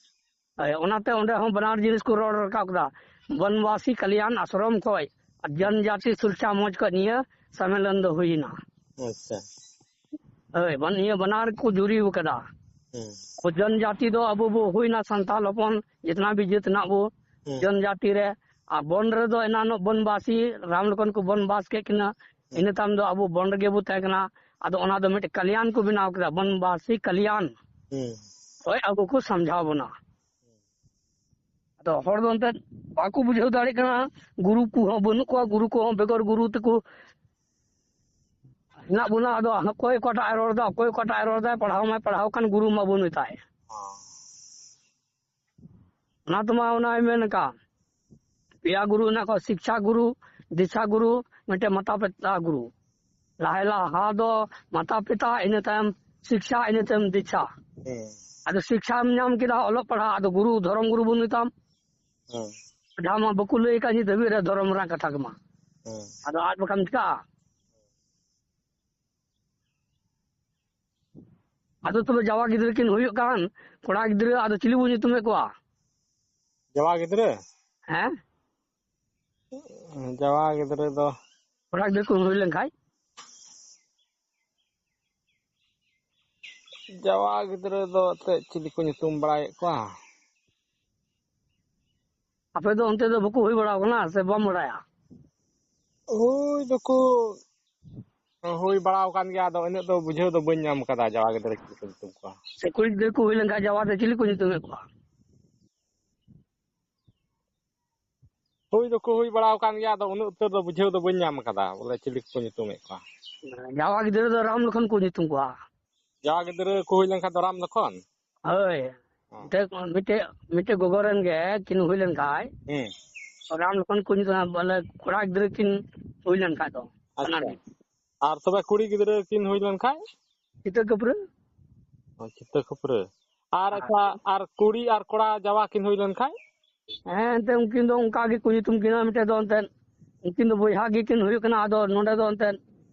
ᱦᱳᱭ, ᱚᱱᱟᱛᱮ ᱚᱸᱰᱮ ᱦᱚᱸ ᱵᱟᱱᱟᱨ ᱡᱤᱱᱤᱥ ᱠᱚ ᱨᱚᱲ ᱨᱟᱠᱟᱵ ᱠᱮᱫᱟ᱾ ᱵᱚᱱᱵᱟᱥᱤ ᱠᱟᱞᱭᱟᱱ ᱟᱥᱨᱚᱢ ᱠᱷᱚᱡ ᱟᱨ ᱡᱚᱱᱡᱟᱛᱤ ᱥᱩᱨᱪᱟ ᱢᱚᱸᱪ ᱠᱷᱚᱡ ᱱᱤᱭᱟᱹ ᱥᱚᱢᱢᱮᱞᱚᱱ ᱫᱚ ᱦᱩᱭᱱᱟ᱾ ᱟᱪᱪᱷᱟ᱾ ᱦᱳᱭ, ᱵᱟᱱ-, ᱱᱤᱭᱟᱹ ᱵᱟᱱᱟᱨ ᱠᱚ ᱡᱩᱨᱤ ᱟᱠᱟᱫᱟ᱾ ᱦᱩᱸ᱾ ᱟᱵᱚ ᱡᱚᱱᱡᱟᱛᱤ ᱫᱚ ᱟᱵᱚ ᱵᱚ ᱦᱩᱭᱱᱟ ᱥᱟᱱᱛᱟᱞ ᱦᱚᱯᱚᱱ, ᱡᱤᱛᱱᱟ ᱵᱷᱤ ᱡᱟᱹᱛ ᱦᱮᱱᱟᱜ ᱵᱚ ᱦᱩᱸ᱾ ᱡᱚᱱᱡᱟᱛᱤ ᱨᱮ᱾ ᱟᱨ ᱵᱚᱱ ᱨᱮᱫᱚ ᱮᱱᱟᱱᱚᱜ ᱵᱚᱱᱵᱟᱥᱤ, ᱨᱟᱢ ᱞᱚᱠᱷᱚᱱ ᱠᱚ ᱵᱚᱱᱵᱟᱥ ᱠᱮᱫ ᱠᱤᱱᱟ, ᱦᱩᱸ᱾ ᱤᱱᱟᱹ ᱛᱟᱭᱚᱢ ᱫᱚ ᱟᱵᱚ ᱵᱚᱱ ᱨᱮᱜᱮ ᱵᱚ ᱛᱟᱦᱮᱸ ᱠᱟᱱᱟ᱾ ᱟᱫᱚ ᱚᱱᱟ ᱫᱚ ᱢᱤᱫᱴᱮᱡ ᱠᱟᱞᱭᱟᱱ ᱠᱚ ᱵᱮᱱᱟᱣ ᱠᱮᱫᱟ, ᱵᱚᱱᱵᱟᱥᱤ ᱠᱟᱞᱭᱟᱱ᱾ ᱦᱩᱸ᱾ ᱦᱳᱭ, ᱟᱵᱚ ᱠᱚ ᱥᱟᱢᱡᱷᱟᱣ ᱵᱚᱱᱟ᱾ ᱟᱫᱚ ᱦᱚᱲ ᱫᱚ ᱮᱱᱛᱮᱫ ᱵᱟᱠᱚ ᱵᱩᱡᱷᱟᱹᱣ ᱫᱟᱲᱮᱭᱟᱜ ᱠᱟᱱᱟ, ᱜᱩᱨᱩ ᱠᱚᱦᱚᱸ ᱵᱟᱹᱱᱩᱜ ᱠᱚᱣᱟ, ᱜᱩᱨᱩ ᱠᱚᱦᱚᱸ ᱵᱮᱜᱚᱨ ᱜᱩᱨᱩ ᱛᱮᱠᱚ ᱦᱮᱱᱟᱜ ᱵᱚᱱᱟ᱾ ᱟᱫᱚ ᱚᱠᱚᱭ ᱚᱠᱟᱴᱟᱜ ᱮ ᱨᱚᱲ ᱮᱫᱟ, ᱚᱠᱚᱭ ᱚᱠᱟᱴᱟᱜ ᱮ ᱨᱚᱲ ᱮᱫᱟ, ᱯᱟᱲᱦᱟᱣ ᱢᱟᱭ ᱯᱟᱲᱦᱟᱣ ᱠᱟᱱ, ᱜᱩᱨᱩ ᱢᱟ ᱵᱟᱹᱱᱩᱭ ᱛᱟᱭ᱾ ᱦᱚᱸ᱾ ᱚᱱᱟ ᱛᱮᱢᱟ ᱚᱱᱟᱭ ᱢᱮᱱ ᱟᱠᱟᱫ, ᱯᱮᱭᱟ ᱜᱩᱨᱩ ᱦᱮᱱᱟᱜ ᱠᱚᱣᱟ, ᱥᱤᱠᱪᱷᱟ ᱜᱩᱨᱩ, ᱫᱤᱠᱪᱷᱟ ᱜᱩᱨᱩ, ᱢᱤᱫᱴᱮᱱ ᱢᱟᱛᱟ ᱯᱤᱛᱟ ᱜᱩᱨᱩ᱾ ᱞᱟᱦᱟ ᱞᱟᱦᱟ ᱫᱚ ᱢᱟᱛᱟ ᱯᱤᱛᱟ, ᱤᱱᱟᱹ ᱛᱟᱭᱚᱢ ᱥᱤᱠᱪᱷᱟ, ᱤᱱᱟᱹ ᱛᱟᱭᱚᱢ ᱫᱤᱠᱪᱷᱟ᱾ ᱦᱮᱸ᱾ ᱟᱫᱚ ᱥᱤᱠᱪᱷᱟᱢ ᱧᱟᱢ ᱠᱮᱫᱟ, ᱚᱞᱚᱜ ᱯᱟᱲᱦᱟᱜ, ᱟᱫᱚ ᱜᱩᱨᱩ, ᱫᱷᱚᱨᱚᱢ ᱜᱩᱨᱩ ᱵᱟᱹᱱᱩᱭ ᱛᱟᱢ᱾ ᱦᱮᱸ᱾ ᱡᱟᱦᱟᱸ ᱢᱟ ᱵᱟᱠᱚ ᱞᱟᱹᱭ ᱟᱠᱟᱫ ᱱᱤᱛ ᱫᱷᱟᱹᱵᱤᱡ ᱨᱮ ᱫᱷᱚᱨᱚᱢ ᱨᱮᱱᱟᱜ ᱠᱟᱛᱷᱟ ᱠᱚᱢᱟ᱾ ᱦᱮᱸ᱾ ᱟᱫᱚ ᱟᱫ ᱵᱟᱠᱷᱟᱱ ᱪᱤᱠᱟᱹᱜᱼᱟ? ᱟᱫᱚ ᱛᱚᱵᱮ ᱡᱟᱣᱟ ᱜᱤᱫᱽᱨᱟᱹ ᱠᱤᱱ ᱦᱩᱭᱩᱜ ᱠᱟᱱ, ᱠᱚᱲᱟ ᱜᱤᱫᱽᱨᱟᱹ, ᱟᱫᱚ ᱪᱤᱞᱤ ᱵᱚᱱ ᱧᱩᱛᱩᱢᱮᱫ ᱠᱚᱣᱟ? ᱡᱟᱣᱟ ᱜᱤᱫᱽᱨᱟᱹ? ᱦᱮᱸ? ᱡᱟᱣᱟ ᱜᱤᱫᱽᱨᱟᱹ ᱫᱚ ᱠᱚᱲᱟ ᱜᱤᱫᱽᱨᱟᱹ ᱠᱚ ᱦᱩᱭ ᱞᱮᱱ ᱠᱷᱟᱡ? ᱡᱟᱶᱟ ᱜᱤᱫᱽᱨᱟᱹ ᱫᱚ ᱮᱱᱛᱮᱫ ᱪᱤᱞᱤ ᱠᱚ ᱧᱩᱛᱩᱢ ᱵᱟᱲᱟᱭᱮᱫ ᱠᱚᱣᱟ? ᱟᱯᱮ ᱫᱚ ᱚᱱᱛᱮ ᱫᱚ ᱵᱟᱠᱚ ᱦᱩᱭ ᱵᱟᱲᱟ ᱟᱠᱟᱱᱟ ᱥᱮ ᱵᱟᱢ ᱵᱟᱲᱟᱭᱟ? ᱦᱩᱭ ᱫᱚᱠᱚ ᱦᱩᱭ ᱵᱟᱲᱟ ᱟᱠᱟᱱ ᱜᱮᱭᱟ, ᱟᱫᱚ ᱤᱱᱟᱹᱜ ᱫᱚ ᱵᱩᱡᱷᱟᱹᱣ ᱫᱚ ᱵᱟᱹᱧ ᱧᱟᱢ ᱠᱟᱫᱟ ᱡᱟᱶᱟ ᱜᱤᱫᱽᱨᱟᱹ ᱪᱤᱞᱤ ᱠᱚ ᱧᱩᱛᱩᱢ ᱠᱚᱣᱟ᱾ ᱥᱮ ᱠᱩᱲᱤ ᱜᱤᱫᱽᱨᱟᱹ ᱠᱚ ᱦᱩᱭ ᱞᱮᱱᱠᱷᱟᱱ ᱡᱟᱶᱟ ᱫᱚ ᱪᱤᱞᱤ ᱠᱚ ᱧᱩᱛᱩᱢᱮᱫ ᱠᱚᱣᱟ? ᱦᱩᱭ ᱫᱚᱠᱚ ᱦᱩᱭ ᱵᱟᱲᱟ ᱟᱠᱟᱱ ᱜᱮᱭᱟ, ᱟᱫᱚ ᱩᱱᱟᱹᱜ ᱩᱛᱟᱹᱨ ᱫᱚ ᱵᱩᱡᱷᱟᱹᱣ ᱫᱚ ᱵᱟᱹᱧ ᱧᱟᱢ ᱠᱟᱫᱟ, ᱵᱚᱞᱮ ᱪᱤᱞᱤ ᱠᱚᱠᱚ ᱧᱩᱛᱩᱢᱮᱫ ᱠᱚᱣᱟ᱾ ᱡᱟᱶᱟ ᱜᱤᱫᱽᱨᱟᱹ ᱫᱚ ᱨᱟᱢ ᱞᱚᱠᱷᱚᱱ ᱠᱚ ᱧᱩᱛᱩᱢ ᱠᱚᱣᱟ᱾ ᱡᱟᱶᱟ ᱜᱤᱫᱽᱨᱟᱹ ᱠᱚ ᱦᱩᱭ ᱞᱮᱱᱠᱷᱟᱱ ᱫᱚ ᱨᱟᱢ ᱞᱚᱠᱷᱚᱱ? ᱦᱳᱭ᱾ ᱦᱚᱸ᱾ ᱢᱤᱫᱴᱮᱡ, ᱢᱤᱫᱴᱮᱡ, ᱢᱤᱫᱴᱮᱡ ᱜᱚᱜᱚ ᱨᱮᱱ ᱜᱮ ᱠᱤᱱ ᱦᱩᱭ ᱞᱮᱱ ᱠᱷᱟᱡ, ᱦᱩᱸ᱾ ᱨᱟᱢ ᱞᱚᱠᱷᱚᱱ ᱠᱚ ᱧᱩᱛᱩᱢ, ᱵᱚᱞᱮ ᱠᱚᱲᱟ ᱜᱤᱫᱽᱨᱟᱹ ᱠᱤᱱ ᱦᱩᱭ ᱞᱮᱱ ᱠᱷᱟᱡ ᱫᱚ᱾ ᱟᱪᱪᱷᱟ᱾ ᱵᱟᱱᱟᱨ ᱜᱮ᱾ ᱟᱨ ᱛᱚᱵᱮ ᱠᱩᱲᱤ ᱜᱤᱫᱽᱨᱟᱹ ᱠᱤᱱ ᱦᱩᱭ ᱞᱮᱱ ᱠᱷᱟᱡ? ᱪᱤᱛᱟᱹ ᱠᱟᱹᱯᱨᱟᱹ᱾ ᱚ, ᱪᱤᱛᱟᱹ ᱠᱷᱟᱹᱯᱨᱟᱹ᱾ ᱟᱨ ᱟᱨ ᱟᱪᱪᱷᱟ, ᱟᱨ ᱠᱩᱲᱤ ᱟᱨ ᱠᱚᱲᱟ ᱡᱟᱶᱟ ᱠᱤᱱ ᱦᱩᱭ ᱞᱮᱱ ᱠᱷᱟᱡ? ᱦᱮᱸ, ᱮᱱᱛᱮ ᱩᱱᱠᱤᱱ ᱫᱚ ᱚᱱᱠᱟ ᱜᱮᱠᱚ ᱧᱩᱛᱩᱢ ᱠᱤᱱᱟ, ᱢᱤᱫᱴᱮᱡ ᱫᱚ ᱮᱱᱛᱮ ᱩᱱᱠᱤᱱ ᱫᱚ ᱵᱚᱭᱦᱟ ᱜᱮᱠᱤᱱ ᱦᱩᱭᱩᱜ ᱠᱟᱱᱟ᱾ ᱟᱫᱚ ᱱᱚᱰᱮ ᱫᱚ ᱮᱱᱛᱮ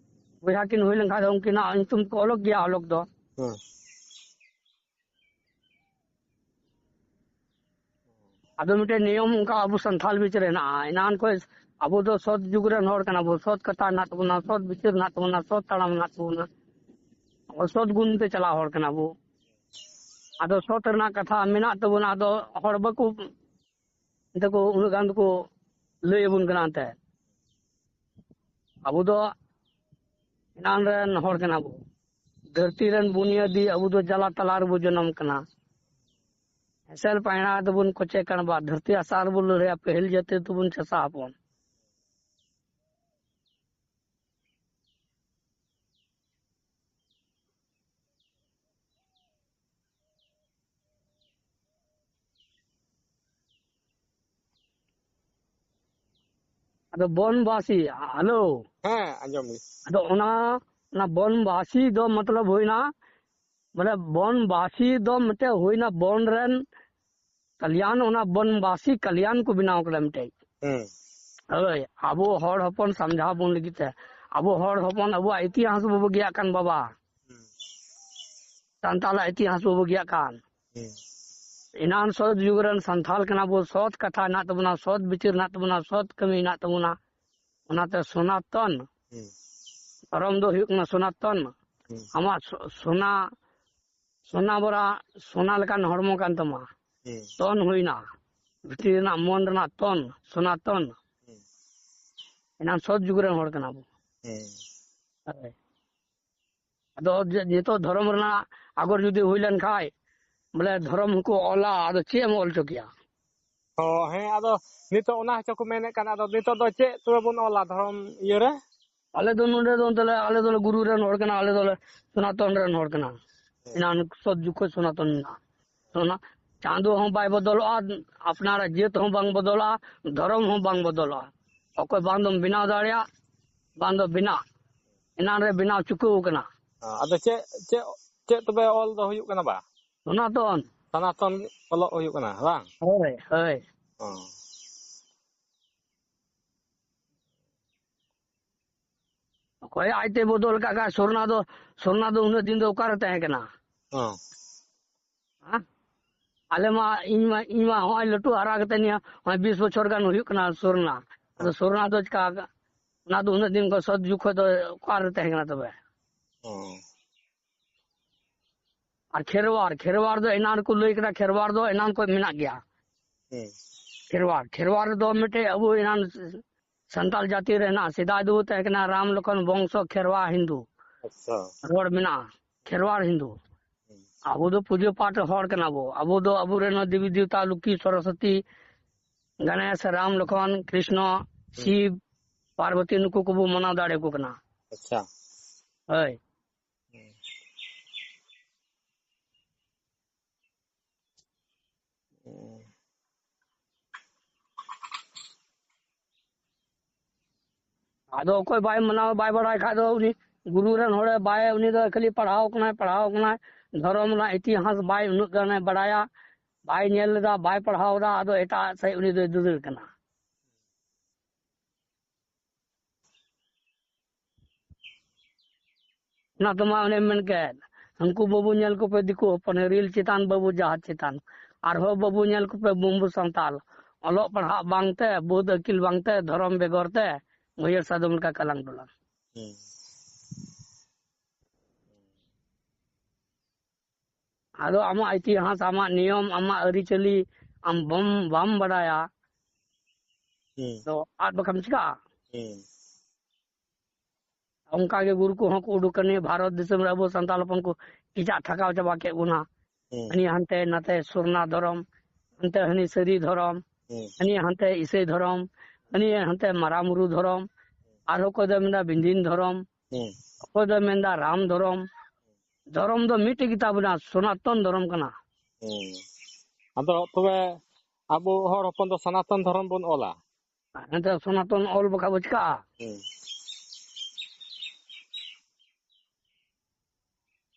ᱵᱚᱭᱦᱟ ᱠᱤᱱ ᱦᱩᱭ ᱞᱮᱱ ᱠᱷᱟᱡ ᱫᱚ ᱩᱱᱠᱤᱱᱟᱜ ᱧᱩᱛᱩᱢ ᱠᱚ ᱚᱞᱚᱜ ᱜᱮᱭᱟ, ᱚᱞᱚᱜ ᱫᱚ᱾ ᱦᱮᱸ᱾ ᱟᱫᱚ ᱢᱤᱫᱴᱮᱡ ᱱᱤᱭᱚᱢ ᱚᱱᱠᱟ ᱟᱵᱚ ᱥᱟᱱᱛᱷᱟᱞ ᱵᱤᱪ ᱨᱮ ᱦᱮᱱᱟᱜᱼᱟ᱾ ᱮᱱᱟᱱ ᱠᱷᱚᱡ ᱟᱵᱚ ᱫᱚ ᱥᱚᱛ ᱡᱩᱜᱽ ᱨᱮᱱ ᱦᱚᱲ ᱠᱟᱱᱟ ᱵᱚ, ᱥᱚᱛ ᱠᱟᱛᱷᱟ ᱦᱮᱱᱟᱜ ᱛᱟᱵᱚᱱᱟ, ᱥᱚᱛ ᱵᱤᱪᱟᱹᱨ ᱦᱮᱱᱟᱜ ᱛᱟᱵᱚᱱᱟ, ᱥᱚᱛ ᱛᱟᱲᱟᱢ ᱦᱮᱱᱟᱜ ᱛᱟᱵᱚᱱᱟ, ᱟᱵᱚ ᱥᱚᱛ ᱜᱩᱱ ᱛᱮ ᱪᱟᱞᱟᱣ ᱦᱚᱲ ᱠᱟᱱᱟ ᱵᱚ᱾ ᱟᱫᱚ ᱥᱚᱛ ᱨᱮᱱᱟᱜ ᱠᱟᱛᱷᱟ ᱢᱮᱱᱟᱜ ᱛᱟᱵᱚᱱᱟ, ᱟᱫᱚ ᱦᱚᱲ ᱵᱟᱠᱚ, ᱮᱱᱛᱮ ᱠᱚ ᱩᱱᱟᱹᱜ ᱜᱟᱱ ᱫᱚᱠᱚ ᱞᱟᱹᱭ ᱟᱵᱚᱱ ᱠᱟᱱᱟ᱾ ᱮᱱᱛᱮ ᱟᱵᱚ ᱫᱚ ᱮᱱᱟᱱ ᱨᱮᱱ ᱦᱚᱲ ᱠᱟᱱᱟ ᱵᱚ, ᱫᱷᱟᱹᱨᱛᱤ ᱨᱮᱱ ᱵᱩᱱᱤᱭᱟᱹᱫᱤ, ᱟᱵᱚ ᱫᱚ ᱡᱟᱞᱟ ᱛᱟᱞᱟ ᱨᱮᱵᱚ ᱡᱚᱱᱚᱢ ᱠᱟᱱᱟ᱾ ᱮᱥᱮᱞ ᱯᱟᱭᱲᱟ ᱫᱚᱵᱚᱱ ᱠᱚᱪᱮ ᱠᱟᱬᱵᱟ, ᱫᱷᱟᱹᱨᱛᱤ ᱦᱟᱥᱟ ᱨᱮᱵᱚ ᱞᱟᱹᱲᱦᱟᱹᱭᱟ, ᱯᱟᱹᱦᱤᱞ ᱡᱟᱹᱛᱤ ᱫᱚᱵᱚᱱ ᱪᱟᱥᱟ ᱦᱚᱯᱚᱱ᱾ ᱟᱫᱚ ᱵᱚᱱᱵᱟᱥᱤ, ᱦᱮᱞᱳ᱾ ᱦᱮᱸ, ᱟᱸᱡᱚᱢ ᱜᱮ᱾ ᱟᱫᱚ ᱚᱱᱟ, ᱚᱱᱟ ᱵᱚᱱᱵᱟᱥᱤ ᱫᱚ ᱢᱚᱛᱞᱚᱵ ᱦᱩᱭᱱᱟ, ᱢᱟᱱᱮ ᱵᱚᱱᱵᱟᱥᱤ ᱫᱚ ᱢᱤᱫᱴᱮᱡ ᱦᱩᱭᱱᱟ ᱵᱚᱱ ᱨᱮᱱ ᱠᱟᱞᱭᱟᱱ, ᱚᱱᱟ ᱵᱚᱱᱵᱟᱥᱤ ᱠᱟᱞᱭᱟᱱ ᱠᱚ ᱵᱮᱱᱟᱣ ᱠᱟᱫᱟ ᱢᱤᱫᱴᱮᱡ᱾ ᱦᱩᱸ᱾ ᱦᱳᱭ, ᱟᱵᱚ ᱦᱚᱲ ᱦᱚᱯᱚᱱ ᱥᱟᱢᱡᱷᱟᱣ ᱵᱚᱱ ᱞᱟᱹᱜᱤᱫ ᱛᱮ᱾ ᱟᱵᱚ ᱦᱚᱲ ᱦᱚᱯᱚᱱ ᱟᱵᱚᱣᱟᱜ ᱤᱛᱤᱦᱟᱥ ᱵᱚ ᱵᱟᱹᱜᱤᱭᱟᱜ ᱠᱟᱱ ᱵᱟᱵᱟ᱾ ᱦᱩᱸ᱾ ᱥᱟᱱᱛᱟᱞᱟᱜ ᱤᱛᱤᱦᱟᱥ ᱵᱚ ᱵᱟᱹᱜᱤᱭᱟᱜ ᱠᱟᱱ᱾ ᱦᱩᱸ᱾ ᱮᱱᱟᱱ ᱥᱚᱛ ᱡᱩᱜᱽ ᱨᱮᱱ ᱥᱟᱱᱛᱟᱞ ᱠᱟᱱᱟ ᱵᱚ, ᱥᱚᱛ ᱠᱟᱛᱷᱟ ᱦᱮᱱᱟᱜ ᱛᱟᱵᱚᱱᱟ, ᱥᱚᱛ ᱵᱤᱪᱟᱹᱨ ᱦᱮᱱᱟᱜ ᱛᱟᱵᱚᱱᱟ, ᱥᱚᱛ ᱠᱟᱹᱢᱤ ᱦᱮᱱᱟᱜ ᱛᱟᱵᱚᱱᱟ᱾ ᱚᱱᱟᱛᱮ ᱥᱚᱱᱟᱛᱚᱱ ᱦᱩᱸ᱾ ᱫᱷᱚᱨᱚᱢ ᱫᱚ ᱦᱩᱭᱩᱜ ᱠᱟᱱᱟ ᱥᱚᱱᱟᱛᱚᱱ᱾ ᱦᱩᱸ᱾ ᱟᱢᱟᱜ ᱥᱚ-, ᱥᱚᱱᱟ ᱥᱚᱱᱟ ᱵᱚᱨᱟ, ᱥᱚᱱᱟ ᱞᱮᱠᱟᱱ ᱦᱚᱲᱢᱚ ᱠᱟᱱ ᱛᱟᱢᱟ᱾ ᱦᱩᱸ᱾ ᱛᱚᱱ ᱦᱩᱭᱱᱟ, ᱵᱷᱤᱛᱨᱤ ᱨᱮᱱᱟᱜ ᱢᱚᱱ ᱨᱮᱱᱟᱜ ᱛᱚᱱ, ᱥᱚᱱᱟᱛᱚᱱ᱾ ᱦᱩᱸ᱾ ᱮᱱᱟᱱ ᱥᱚᱛ ᱡᱩᱜᱽ ᱨᱮᱱ ᱦᱚᱲ ᱠᱟᱱᱟ ᱵᱚ᱾ ᱦᱩᱸ᱾ ᱦᱳᱭ᱾ ᱟᱫᱚ ᱡᱮ, ᱱᱤᱛᱚᱜ ᱫᱷᱚᱨᱚᱢ ᱨᱮᱱᱟᱜ ᱟᱜᱚᱨ ᱡᱩᱫᱤ ᱦᱩᱭ ᱞᱮᱱ ᱠᱷᱟᱡ, ᱵᱚᱞᱮ ᱫᱷᱚᱨᱚᱢ ᱦᱚᱸᱠᱚ ᱚᱞᱟ, ᱟᱫᱚ ᱪᱮᱫ ᱮᱢ ᱚᱞ ᱦᱚᱪᱚ ᱠᱮᱭᱟ? ᱚ, ᱦᱮᱸ, ᱟᱫᱚ ᱱᱤᱛᱚᱜ ᱚᱱᱟ ᱦᱚᱪᱚ ᱠᱚ ᱢᱮᱱᱮᱫ ᱠᱟᱱ, ᱟᱫᱚ ᱱᱤᱛᱚᱜ ᱫᱚ ᱪᱮᱫ ᱛᱚᱵᱮ ᱵᱚᱱ ᱚᱞᱟ ᱫᱷᱚᱨᱚᱢ ᱤᱭᱟᱹ ᱨᱮ? ᱟᱞᱮ ᱫᱚ ᱱᱚᱰᱮ ᱫᱚ ᱛᱟᱦᱞᱮ, ᱟᱞᱮ ᱫᱚᱞᱮ ᱜᱩᱨᱩ ᱨᱮᱱ ᱦᱚᱲ ᱠᱟᱱᱟ, ᱟᱞᱮ ᱫᱚᱞᱮ ᱥᱚᱱᱟᱛᱚᱱ ᱨᱮᱱ ᱦᱚᱲ ᱠᱟᱱᱟ᱾ ᱦᱮᱸ᱾ ᱮᱱᱟᱱ ᱥᱚᱛ ᱡᱩᱜᱽ ᱠᱷᱚᱱ ᱥᱚᱱᱟᱛᱚᱱ ᱢᱮᱱᱟᱜᱼᱟ᱾ ᱚᱱᱟ ᱪᱟᱸᱫᱚ ᱦᱚᱸ ᱵᱟᱭ ᱵᱚᱫᱚᱞᱚᱜᱼᱟ, ᱟᱯᱱᱟᱨᱟᱜ ᱡᱟᱹᱛ ᱦᱚᱸ ᱵᱟᱝ ᱵᱚᱫᱚᱞᱚᱜᱼᱟ, ᱫᱷᱚᱨᱚᱢ ᱦᱚᱸ ᱵᱟᱝ ᱵᱚᱫᱚᱞᱚᱜᱼᱟ᱾ ᱚᱠᱚᱭ ᱵᱟᱝ ᱫᱚᱢ ᱵᱮᱱᱟᱣ ᱫᱟᱲᱮᱭᱟᱜ, ᱵᱟᱝ ᱫᱚ ᱵᱮᱱᱟᱣ᱾ ᱮᱱᱟᱱ ᱨᱮ ᱵᱮᱱᱟᱣ ᱪᱩᱠᱟᱹᱣ ᱠᱟᱱᱟ᱾ ᱦᱮᱸ, ᱟᱫᱚ ᱪᱮᱫ, ᱪᱮᱫ, ᱪᱮᱫ ᱛᱚᱵᱮ ᱚᱞ ᱫᱚ ᱦᱩᱭᱩᱜ ᱠᱟᱱᱟ ᱵᱟ? ᱥᱚᱱᱟᱛᱚᱱ᱾ ᱥᱚᱱᱟᱛᱚᱱ ᱚᱞᱚᱜ ᱦᱩᱭᱩᱜ ᱠᱟᱱᱟ ᱵᱟᱝ? ᱦᱳᱭ, ᱦᱳᱭ᱾ ᱚ᱾ ᱚᱠᱚᱭ ᱟᱡᱛᱮ ᱵᱚᱫᱚᱞ ᱠᱟᱜ ᱠᱷᱟᱡ, ᱥᱚᱨᱱᱟ ᱫᱚ, ᱥᱚᱨᱱᱟ ᱫᱚ ᱩᱱᱟᱹᱜ ᱫᱤᱱ ᱫᱚ ᱚᱠᱟᱨᱮ ᱛᱟᱦᱮᱸ ᱠᱟᱱᱟ? ᱦᱮᱸ᱾ ᱦᱮᱸ? ᱟᱞᱮ ᱢᱟ, ᱤᱧ ᱢᱟ, ᱤᱧ ᱢᱟ ᱦᱚᱸᱜᱼᱚᱭ ᱞᱟᱹᱴᱩ ᱦᱟᱨᱟ ᱠᱟᱛᱮ ᱱᱤᱭᱟᱹ ᱦᱚᱸᱜᱼᱚᱭ ᱵᱤᱥ ᱵᱚᱪᱷᱚᱨ ᱜᱟᱱ ᱦᱩᱭᱩᱜ ᱠᱟᱱᱟ ᱥᱚᱨᱱᱟ᱾ ᱟᱫᱚ ᱦᱮᱸ᱾ ᱥᱚᱨᱱᱟ ᱫᱚ ᱪᱤᱠᱟ, ᱚᱱᱟ ᱫᱚ ᱩᱱᱟᱹᱜ ᱫᱤᱱ ᱠᱷᱚᱱ ᱥᱚᱛ ᱡᱩᱜᱽ ᱠᱷᱚᱱ ᱫᱚ ᱚᱠᱟᱨᱮ ᱛᱟᱦᱮᱸ ᱠᱟᱱᱟ ᱛᱚᱵᱮ? ᱦᱮᱸ᱾ ᱟᱨ ᱠᱷᱮᱨᱣᱟᱲ, ᱠᱷᱮᱨᱣᱟᱲ ᱫᱚ ᱮᱱᱟᱱ ᱨᱮᱠᱚ ᱞᱟᱹᱭ ᱠᱮᱫᱟ, ᱠᱷᱮᱨᱣᱟᱲ ᱫᱚ ᱮᱱᱟᱱ ᱠᱷᱚᱱ ᱢᱮᱱᱟᱜ ᱜᱮᱭᱟ᱾ ᱦᱮᱸ᱾ ᱠᱷᱮᱨᱣᱟᱲ, ᱠᱷᱮᱨᱣᱟᱲ ᱨᱮᱫᱚ ᱢᱤᱫᱴᱮᱡ ᱟᱵᱚ ᱮᱱᱟᱱ ᱥᱟᱱᱛᱟᱞ ᱡᱟᱹᱛᱤ ᱨᱮ ᱦᱮᱱᱟᱜᱼᱟ, ᱥᱮᱫᱟᱭ ᱫᱚ ᱛᱟᱦᱮᱸ ᱠᱟᱱᱟ ᱨᱟᱢ ᱞᱚᱠᱷᱚᱱ ᱵᱚᱝᱥᱚ ᱠᱷᱮᱨᱣᱟᱲ ᱦᱤᱱᱫᱩ᱾ ᱟᱪᱪᱷᱟ᱾ ᱨᱚᱲ ᱢᱮᱱᱟᱜᱼᱟ, ᱠᱷᱮᱨᱣᱟᱲ ᱦᱤᱱᱫᱩ᱾ ᱦᱩᱸ᱾ ᱟᱵᱚ ᱫᱚ ᱯᱩᱡᱟᱹ ᱯᱟᱴ ᱦᱚᱲ ᱠᱟᱱᱟ ᱵᱚ᱾ ᱟᱵᱚ ᱫᱚ ᱟᱵᱚᱨᱮᱱ ᱫᱮᱵᱤ ᱫᱮᱣᱛᱟ ᱞᱚᱠᱠᱷᱤ, ᱥᱚᱨᱚᱥᱚᱛᱤ, ᱜᱚᱱᱮᱥ, ᱨᱟᱢ ᱞᱚᱠᱷᱚᱱ, ᱠᱨᱤᱥᱱᱚ, ᱦᱩᱸ᱾ ᱥᱤᱵ, ᱯᱟᱨᱵᱚᱛᱤ ᱱᱩᱠᱩ ᱠᱚᱵᱚ ᱢᱟᱱᱟᱣ ᱫᱟᱲᱮ ᱟᱠᱚ ᱠᱟᱱᱟ᱾ ᱟᱪᱪᱷᱟ᱾ ᱦᱳᱭ᱾ ᱦᱩᱸ᱾ ᱦᱩᱸ᱾ ᱟᱫᱚ ᱚᱠᱚᱭ ᱵᱟᱭ ᱢᱟᱱᱟᱣ, ᱵᱟᱭ ᱵᱟᱲᱟᱭ ᱠᱷᱟᱡ ᱫᱚ ᱩᱱᱤ ᱜᱩᱨᱩ ᱨᱮᱱ ᱦᱚᱲᱮ ᱵᱟᱭ, ᱩᱱᱤ ᱫᱚ ᱠᱷᱟᱹᱞᱤ ᱯᱟᱲᱦᱟᱣ ᱠᱟᱱᱟᱭ, ᱯᱟᱲᱦᱟᱣ ᱠᱟᱱᱟᱭ, ᱫᱷᱚᱨᱚᱢ ᱨᱮᱱᱟᱜ ᱤᱛᱤᱦᱟᱥ ᱵᱟᱭ ᱩᱱᱟᱹᱜ ᱜᱟᱱᱮ ᱵᱟᱲᱟᱭᱟ, ᱵᱟᱭ ᱧᱮᱞ ᱞᱮᱫᱟ, ᱵᱟᱭ ᱯᱟᱲᱦᱟᱣ ᱮᱫᱟ, ᱟᱫᱚ ᱮᱴᱟᱜ ᱥᱮᱫ ᱩᱱᱤ ᱫᱚᱭ ᱫᱟᱹᱫᱟᱹᱲ ᱠᱟᱱᱟ᱾ ᱚᱱᱟ ᱛᱮᱢᱟ ᱚᱱᱮᱢ ᱢᱮᱱ ᱠᱮᱫ, ᱦᱟᱹᱱᱠᱩ ᱵᱟᱹᱵᱩ ᱧᱮᱞ ᱠᱚᱯᱮ ᱫᱤᱠᱩ ᱦᱚᱯᱚᱱ, ᱨᱤᱞ ᱪᱮᱛᱟᱱ ᱵᱟᱹᱵᱩ ᱡᱟᱦᱟᱡᱽ ᱪᱮᱛᱟᱱ, ᱟᱨᱦᱚᱸ ᱵᱟᱹᱵᱩ ᱧᱮᱞ ᱠᱚᱯᱮ ᱵᱩᱢᱵᱩ ᱥᱟᱱᱛᱟᱞ, ᱚᱞᱚᱜ ᱯᱟᱲᱦᱟᱜ ᱵᱟᱝᱛᱮ, ᱵᱩᱫ ᱟᱹᱠᱤᱞ ᱵᱟᱝᱛᱮ, ᱫᱷᱚᱨᱚᱢ ᱵᱮᱜᱚᱨ ᱛᱮ, ᱵᱷᱟᱹᱭᱟᱹᱲ ᱥᱟᱫᱚᱢ ᱞᱮᱠᱟ ᱠᱟᱞᱟᱝ ᱰᱚᱞᱟᱝ᱾ ᱦᱩᱸ᱾ ᱟᱫᱚ ᱟᱢᱟᱜ ᱤᱛᱤᱦᱟᱥ, ᱟᱢᱟᱜ ᱱᱤᱭᱚᱢ, ᱟᱢᱟᱜ ᱟᱹᱨᱤᱪᱟᱹᱞᱤ ᱟᱢ ᱵᱟᱢ, ᱵᱟᱢ ᱵᱟᱰᱟᱭᱟ, ᱦᱩᱸ᱾ ᱫᱚ ᱟᱫ ᱵᱟᱠᱷᱟᱱ ᱪᱤᱠᱟᱹᱜᱼᱟ? ᱦᱩᱸ᱾ ᱚᱱᱠᱟ ᱜᱮ ᱜᱩᱨᱩ ᱠᱚᱦᱚᱸ ᱠᱚ ᱩᱰᱩᱠ ᱠᱟᱱᱟ᱾ ᱵᱷᱟᱨᱚᱛ ᱫᱤᱥᱚᱢ ᱨᱮ ᱟᱵᱚ ᱥᱟᱱᱛᱟᱲ ᱦᱚᱯᱚᱱ ᱠᱚ ᱮᱴᱟᱜ ᱴᱷᱟᱠᱟᱣ ᱪᱟᱵᱟ ᱠᱮᱫ ᱵᱚᱱᱟ᱾ ᱦᱩᱸ᱾ ᱦᱟᱹᱱᱤ ᱦᱟᱱᱛᱮ ᱱᱟᱛᱮ ᱥᱚᱨᱱᱟ ᱫᱷᱚᱨᱚᱢ, ᱦᱟᱱᱛᱮ ᱦᱟᱹᱱᱤ ᱥᱟᱹᱨᱤ ᱫᱷᱚᱨᱚᱢ, ᱦᱩᱸ᱾ ᱦᱟᱹᱱᱤ ᱦᱟᱱᱛᱮ ᱤᱥᱟᱹᱭ ᱫᱷᱚᱨᱚᱢ, ᱦᱟᱹᱱᱤ ᱦᱟᱱᱛᱮ ᱢᱟᱨᱟᱢᱩᱨᱩ ᱫᱷᱚᱨᱚᱢ, ᱟᱨᱦᱚᱸ ᱚᱠᱚᱭ ᱫᱚᱭ ᱢᱮᱱᱫᱟ ᱵᱤᱱᱫᱤᱱ ᱫᱷᱚᱨᱚᱢ, ᱦᱩᱸ᱾ ᱚᱠᱚᱭ ᱫᱚᱭ ᱢᱮᱱᱫᱟ ᱨᱟᱢ ᱫᱷᱚᱨᱚᱢ᱾ ᱫᱷᱚᱨᱚᱢ ᱫᱚ ᱢᱤᱫᱴᱮᱡ ᱜᱮᱛᱟ ᱵᱚᱱᱟ, ᱥᱚᱱᱟᱛᱚᱱ ᱫᱷᱚᱨᱚᱢ ᱠᱟᱱᱟ᱾ ᱦᱩᱸ᱾ ᱟᱫᱚ ᱛᱚᱵᱮ ᱟᱵᱚ ᱦᱚᱲ ᱦᱚᱯᱚᱱ ᱫᱚ ᱥᱚᱱᱟᱛᱚᱱ ᱫᱷᱚᱨᱚᱢ ᱵᱚᱱ ᱚᱞᱟ? ᱮᱱᱛᱮ ᱥᱚᱱᱟᱛᱚᱱ ᱚᱞ ᱵᱟᱠᱷᱟᱡ ᱵᱚ ᱪᱤᱠᱟᱜᱼᱟ? ᱦᱩᱸ᱾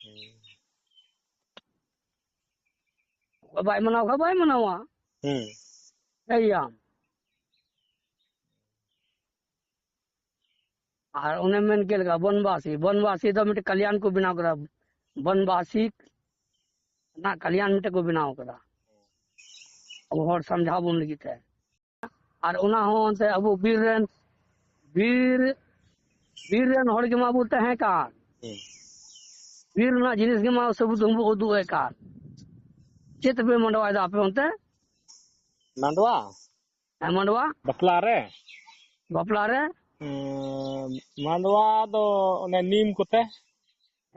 ᱦᱩᱸ᱾ ᱚᱠᱚᱭ ᱵᱟᱭ ᱢᱟᱱᱟᱣ ᱠᱷᱟᱡ ᱵᱟᱭ ᱢᱟᱱᱟᱣᱟ᱾ ᱦᱩᱸ᱾ ᱮᱭᱟᱢ᱾ ᱟᱨ ᱚᱱᱮ ᱢᱮᱱ ᱠᱮᱫ ᱞᱮᱠᱟ ᱵᱚᱱᱵᱟᱥᱤ, ᱵᱚᱱᱵᱟᱥᱤ ᱫᱚ ᱢᱤᱫᱴᱮᱡ ᱠᱟᱞᱭᱟᱱ ᱠᱚ ᱵᱮᱱᱟᱣ ᱠᱮᱫᱟ᱾ ᱵᱚᱱᱵᱟᱥᱤ ᱨᱮᱱᱟᱜ ᱠᱟᱞᱭᱟᱱ ᱢᱤᱫᱴᱮᱡ ᱠᱚ ᱵᱮᱱᱟᱣ ᱠᱮᱫᱟ, ᱟᱵᱚ ᱦᱚᱲ ᱥᱟᱢᱡᱷᱟᱣ ᱵᱚᱱ ᱞᱟᱹᱜᱤᱫ ᱛᱮ᱾ ᱟᱨ ᱚᱱᱟ ᱦᱚᱸ ᱮᱱᱛᱮ ᱟᱵᱚ ᱵᱤᱨ ᱨᱮᱱ, ᱵᱤᱨ, ᱵᱤᱨ ᱨᱮᱱ ᱦᱚᱲ ᱜᱮᱢᱟ ᱵᱚ ᱛᱟᱦᱮᱸ ᱠᱟᱱ᱾ ᱦᱩᱸ᱾ ᱵᱤᱨ ᱨᱮᱱᱟᱜ ᱡᱤᱱᱤᱥ ᱜᱮᱢᱟ ᱥᱟᱹᱵᱩᱛ ᱦᱚᱸᱵᱚ ᱩᱫᱩᱜ ᱮᱫ ᱠᱟᱱ᱾ ᱪᱮᱫ ᱛᱮᱯᱮ ᱢᱟᱰᱣᱟᱭᱮᱫᱟ ᱟᱯᱮ ᱚᱱᱛᱮ? ᱢᱟᱰᱣᱟ? ᱦᱮᱸ, ᱢᱟᱰᱣᱟ᱾ ᱵᱟᱯᱞᱟ ᱨᱮ? ᱵᱟᱯᱞᱟ ᱨᱮ? ᱩᱸ, ᱢᱟᱰᱣᱟ ᱫᱚ ᱚᱱᱮ ᱱᱤᱢ ᱠᱚᱛᱮ᱾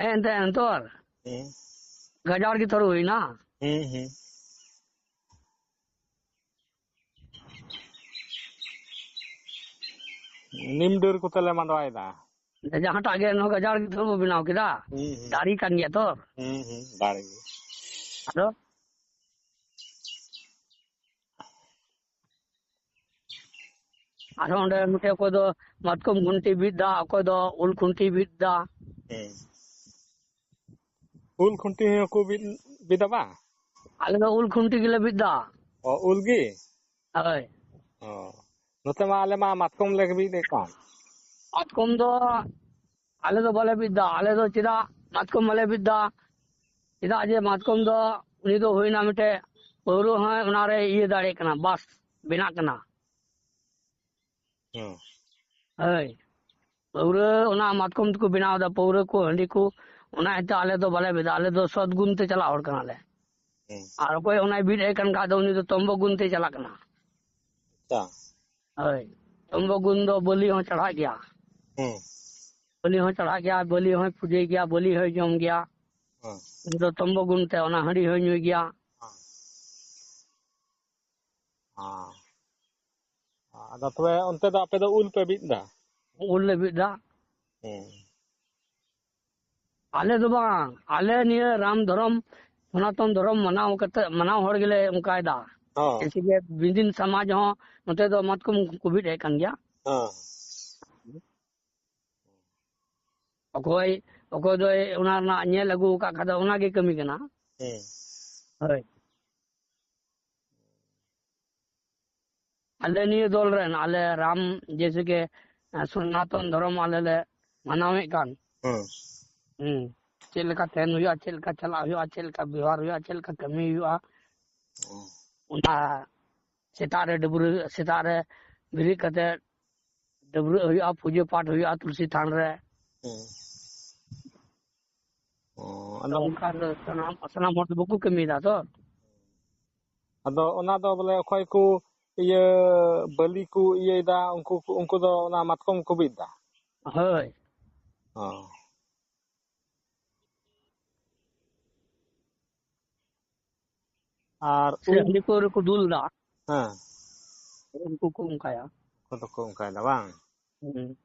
ᱦᱮᱸ, ᱮᱱᱛᱮ ᱮᱱᱛᱚᱨ᱾ ᱦᱮᱸ᱾ ᱜᱟᱡᱟᱲ ᱜᱮ ᱛᱷᱚᱨ ᱦᱩᱭᱱᱟ᱾ ᱦᱮᱸ, ᱦᱮᱸ᱾ ᱱᱤᱢ ᱰᱟᱹᱨ ᱠᱚᱛᱮ ᱞᱮ ᱢᱟᱰᱣᱟᱭᱮᱫᱟ᱾ ᱡᱟᱦᱟᱸᱴᱟᱜ ᱜᱮ ᱱᱚᱣᱟ ᱜᱟᱡᱟᱲ ᱜᱮ ᱛᱷᱚᱨ ᱵᱚ ᱵᱮᱱᱟᱣ ᱠᱮᱫᱟ᱾ ᱦᱮᱸ, ᱦᱮᱸ᱾ ᱫᱟᱨᱮ ᱠᱟᱱ ᱜᱮᱭᱟ ᱛᱚ᱾ ᱦᱮᱸ, ᱦᱮᱸ, ᱫᱟᱨᱮ ᱜᱮ᱾ ᱟᱫᱚ ᱟᱨᱦᱚᱸ ᱚᱸᱰᱮ ᱢᱤᱫᱴᱮᱡ ᱚᱠᱚᱭ ᱫᱚ ᱢᱟᱛᱠᱚᱢ ᱠᱷᱩᱱᱴᱤ ᱵᱤᱫ ᱫᱟ, ᱚᱠᱚᱭ ᱫᱚ ᱩᱞ ᱠᱷᱩᱱᱴᱤ ᱵᱤᱫ ᱫᱟ᱾ ᱦᱮᱸ᱾ ᱩᱞ ᱠᱷᱩᱱᱴᱤ ᱦᱚᱸᱠᱚ ᱵᱤᱫ, ᱵᱤᱫᱟ ᱵᱟᱝ? ᱟᱞᱮ ᱫᱚ ᱩᱞ ᱠᱷᱩᱱᱴᱤ ᱜᱮᱞᱮ ᱵᱤᱫ ᱫᱟ᱾ ᱚ, ᱩᱞ ᱜᱮ? ᱦᱳᱭ᱾ ᱚ᱾ ᱱᱚᱛᱮ ᱢᱟ ᱟᱞᱮ ᱢᱟ ᱢᱟᱛᱠᱚᱢ ᱞᱮ ᱵᱤᱫ ᱮᱫ ᱠᱟᱱ᱾ ᱢᱟᱛᱠᱚᱢ ᱫᱚ ᱟᱞᱮ ᱫᱚ ᱵᱟᱞᱮ ᱵᱤᱫ ᱫᱟ᱾ ᱟᱞᱮ ᱫᱚ ᱪᱮᱫᱟᱜ ᱢᱟᱛᱠᱚᱢ ᱵᱟᱞᱮ ᱵᱤᱫ ᱫᱟ? ᱪᱮᱫᱟᱜ ᱡᱮ ᱢᱟᱛᱠᱚᱢ ᱫᱚ ᱩᱱᱤ ᱫᱚ ᱦᱩᱭᱱᱟ ᱢᱤᱫᱴᱮᱡ ᱯᱟᱹᱣᱨᱟᱹ ᱦᱚᱸᱭ ᱚᱱᱟᱨᱮ ᱤᱭᱟᱹ ᱫᱟᱲᱮᱭᱟᱜ ᱠᱟᱱᱟ, ᱵᱟᱥ ᱵᱮᱱᱟᱜ ᱠᱟᱱᱟ᱾ ᱦᱮᱸ᱾ ᱦᱳᱭ᱾ ᱯᱟᱹᱣᱨᱟᱹ ᱚᱱᱟ ᱢᱟᱛᱠᱚᱢ ᱛᱮᱠᱚ ᱵᱮᱱᱟᱣ ᱮᱫᱟ, ᱯᱟᱹᱣᱨᱟᱹ ᱠᱚ, ᱦᱟᱺᱰᱤ ᱠᱚ, ᱚᱱᱟ ᱤᱭᱟᱹᱛᱮ ᱟᱞᱮ ᱫᱚ ᱵᱟᱞᱮ ᱵᱤᱫᱟ, ᱟᱞᱮ ᱫᱚ ᱥᱚᱛ ᱜᱩᱱ ᱛᱮ ᱪᱟᱞᱟᱜ ᱦᱚᱲ ᱠᱟᱱᱟᱞᱮ᱾ ᱦᱩᱸ᱾ ᱟᱨ ᱚᱠᱚᱭ ᱚᱱᱟᱭ ᱵᱤᱫ ᱮᱫ ᱠᱟᱱ ᱠᱷᱟᱡ ᱫᱚ ᱩᱱᱤ ᱫᱚ ᱛᱚᱢᱵᱚ ᱜᱩᱱ ᱛᱮ ᱪᱟᱞᱟᱜ ᱠᱟᱱᱟ᱾ ᱟᱪᱪᱷᱟ᱾ ᱦᱳᱭ, ᱛᱚᱢᱵᱚ ᱜᱩᱱ ᱫᱚ ᱵᱟᱹᱞᱤ ᱦᱚᱸ ᱪᱟᱲᱦᱟᱜ ᱜᱮᱭᱟ᱾ ᱦᱩᱸ᱾ ᱵᱟᱹᱞᱤ ᱦᱚᱸ ᱪᱟᱲᱦᱟᱜ ᱜᱮᱭᱟ, ᱵᱟᱹᱞᱤ ᱦᱚᱸᱭ ᱯᱩᱡᱟᱹᱭ ᱜᱮᱭᱟ, ᱵᱟᱹᱞᱤ ᱦᱚᱸᱭ ᱡᱚᱢ ᱜᱮᱭᱟ᱾ ᱦᱩᱸ᱾ ᱩᱱᱤ ᱫᱚ ᱛᱚᱢᱵᱚ ᱜᱩᱱ ᱛᱮ ᱚᱱᱟ ᱦᱟᱺᱰᱤ ᱦᱚᱸᱭ ᱧᱩᱭ ᱜᱮᱭᱟ᱾ ᱦᱩᱸ᱾ ᱦᱩᱸ᱾ ᱟᱫᱚ ᱛᱚᱵᱮ ᱚᱱᱛᱮ ᱫᱚ ᱟᱯᱮ ᱫᱚ ᱩᱞ ᱯᱮ ᱵᱤᱫ ᱮᱫᱟ? ᱩᱞ ᱞᱮ ᱵᱤᱫ ᱮᱫᱟ᱾ ᱦᱩᱸ᱾ ᱟᱞᱮ ᱫᱚ ᱵᱟᱝ, ᱟᱞᱮ ᱱᱤᱭᱟᱹ ᱨᱟᱢ ᱫᱷᱚᱨᱚᱢ, ᱥᱚᱱᱟᱛᱚᱱ ᱫᱷᱚᱨᱚᱢ ᱢᱟᱱᱟᱣ ᱠᱟᱛᱮ, ᱢᱟᱱᱟᱣ ᱦᱚᱲ ᱜᱮᱞᱮ ᱚᱱᱠᱟᱭᱮᱫᱟ᱾ ᱦᱚᱸ᱾ ᱡᱮᱭᱥᱮ ᱠᱤ ᱵᱤᱫᱤᱱ ᱥᱚᱢᱟᱡᱽ ᱦᱚᱸ ᱱᱚᱛᱮ ᱫᱚ ᱢᱟᱛᱠᱚᱢ ᱠᱚ ᱵᱤᱫ ᱮᱫ ᱠᱟᱱ ᱜᱮᱭᱟ᱾ ᱦᱚᱸ᱾ ᱚᱠᱚᱭ, ᱚᱠᱚᱭ ᱫᱚᱭ ᱚᱱᱟ ᱨᱮᱱᱟᱜ ᱧᱮᱞ ᱟᱹᱜᱩ ᱟᱠᱟᱫ ᱠᱷᱟᱡ ᱫᱚ ᱚᱱᱟ ᱜᱮ ᱠᱟᱹᱢᱤ ᱠᱟᱱᱟ᱾ ᱦᱮᱸ᱾ ᱦᱳᱭ᱾ ᱟᱞᱮ ᱱᱤᱭᱟᱹ ᱫᱚᱞ ᱨᱮᱱ, ᱟᱞᱮ ᱨᱟᱢ, ᱡᱮᱭᱥᱮ ᱠᱤ, ᱥᱚᱱᱟᱛᱚᱱ ᱫᱷᱚᱨᱚᱢ ᱟᱞᱮ ᱞᱮ ᱢᱟᱱᱟᱣᱮᱫ ᱠᱟᱱ᱾ ᱦᱮᱸ᱾ ᱦᱩᱸ᱾ ᱪᱮᱫ ᱞᱮᱠᱟ ᱛᱟᱦᱮᱱ ᱦᱩᱭᱩᱜᱼᱟ, ᱪᱮᱫ ᱞᱮᱠᱟ ᱪᱟᱞᱟᱜ ᱦᱩᱭᱩᱜᱼᱟ, ᱪᱮᱫ ᱞᱮᱠᱟ ᱵᱮᱣᱦᱟᱨ ᱦᱩᱭᱩᱜᱼᱟ, ᱪᱮᱫ ᱞᱮᱠᱟ ᱠᱟᱹᱢᱤ ᱦᱩᱭᱩᱜᱼᱟ, ᱦᱮᱸ᱾ ᱚᱱᱟ ᱥᱮᱛᱟᱜ ᱨᱮ ᱰᱟᱹᱵᱽᱨᱟᱹ, ᱥᱮᱛᱟᱜ ᱨᱮ ᱵᱮᱨᱮᱫ ᱠᱟᱛᱮ ᱰᱟᱹᱵᱽᱨᱟᱹᱜ ᱦᱩᱭᱩᱜᱼᱟ, ᱯᱩᱡᱟᱹ ᱯᱟᱴ ᱦᱩᱭᱩᱜᱼᱟ ᱛᱩᱞᱥᱤ ᱛᱷᱟᱱ ᱨᱮ᱾ ᱦᱮᱸ᱾ ᱚ, ᱟᱫᱚ ᱚᱱᱠᱟ ᱫᱚ ᱥᱟᱱᱟᱢ, ᱥᱟᱱᱟᱢ ᱦᱚᱲ ᱫᱚ ᱵᱟᱠᱚ ᱠᱟᱹᱢᱤᱭᱮᱫᱟ ᱛᱚ᱾ ᱟᱫᱚ ᱚᱱᱟ ᱫᱚ ᱵᱚᱞᱮ ᱚᱠᱚᱭ ᱠᱚ ᱤᱭᱟᱹ ᱵᱟᱹᱞᱤ ᱠᱚ ᱤᱭᱟᱹᱭᱮᱫᱟ, ᱩᱱᱠᱩ, ᱩᱱᱠᱩ ᱫᱚ ᱚᱱᱟ ᱢᱟᱛᱠᱚᱢ ᱠᱚ ᱵᱤᱫ ᱮᱫᱟ? ᱦᱳᱭ᱾ ᱚ᱾ ᱟᱨ ᱥᱮ ᱩᱞ ᱦᱟᱺᱰᱤ ᱯᱟᱹᱣᱨᱟᱹ ᱠᱚ ᱫᱩᱞ ᱮᱫᱟ᱾ ᱦᱮᱸ᱾ ᱩᱱᱠᱩ ᱠᱚ ᱚᱱᱠᱟᱭᱟ᱾ ᱩᱱᱠᱩ ᱫᱚᱠᱚ ᱚᱱᱠᱟᱭᱮᱫᱟ ᱵᱟᱝ? ᱦᱩᱸ᱾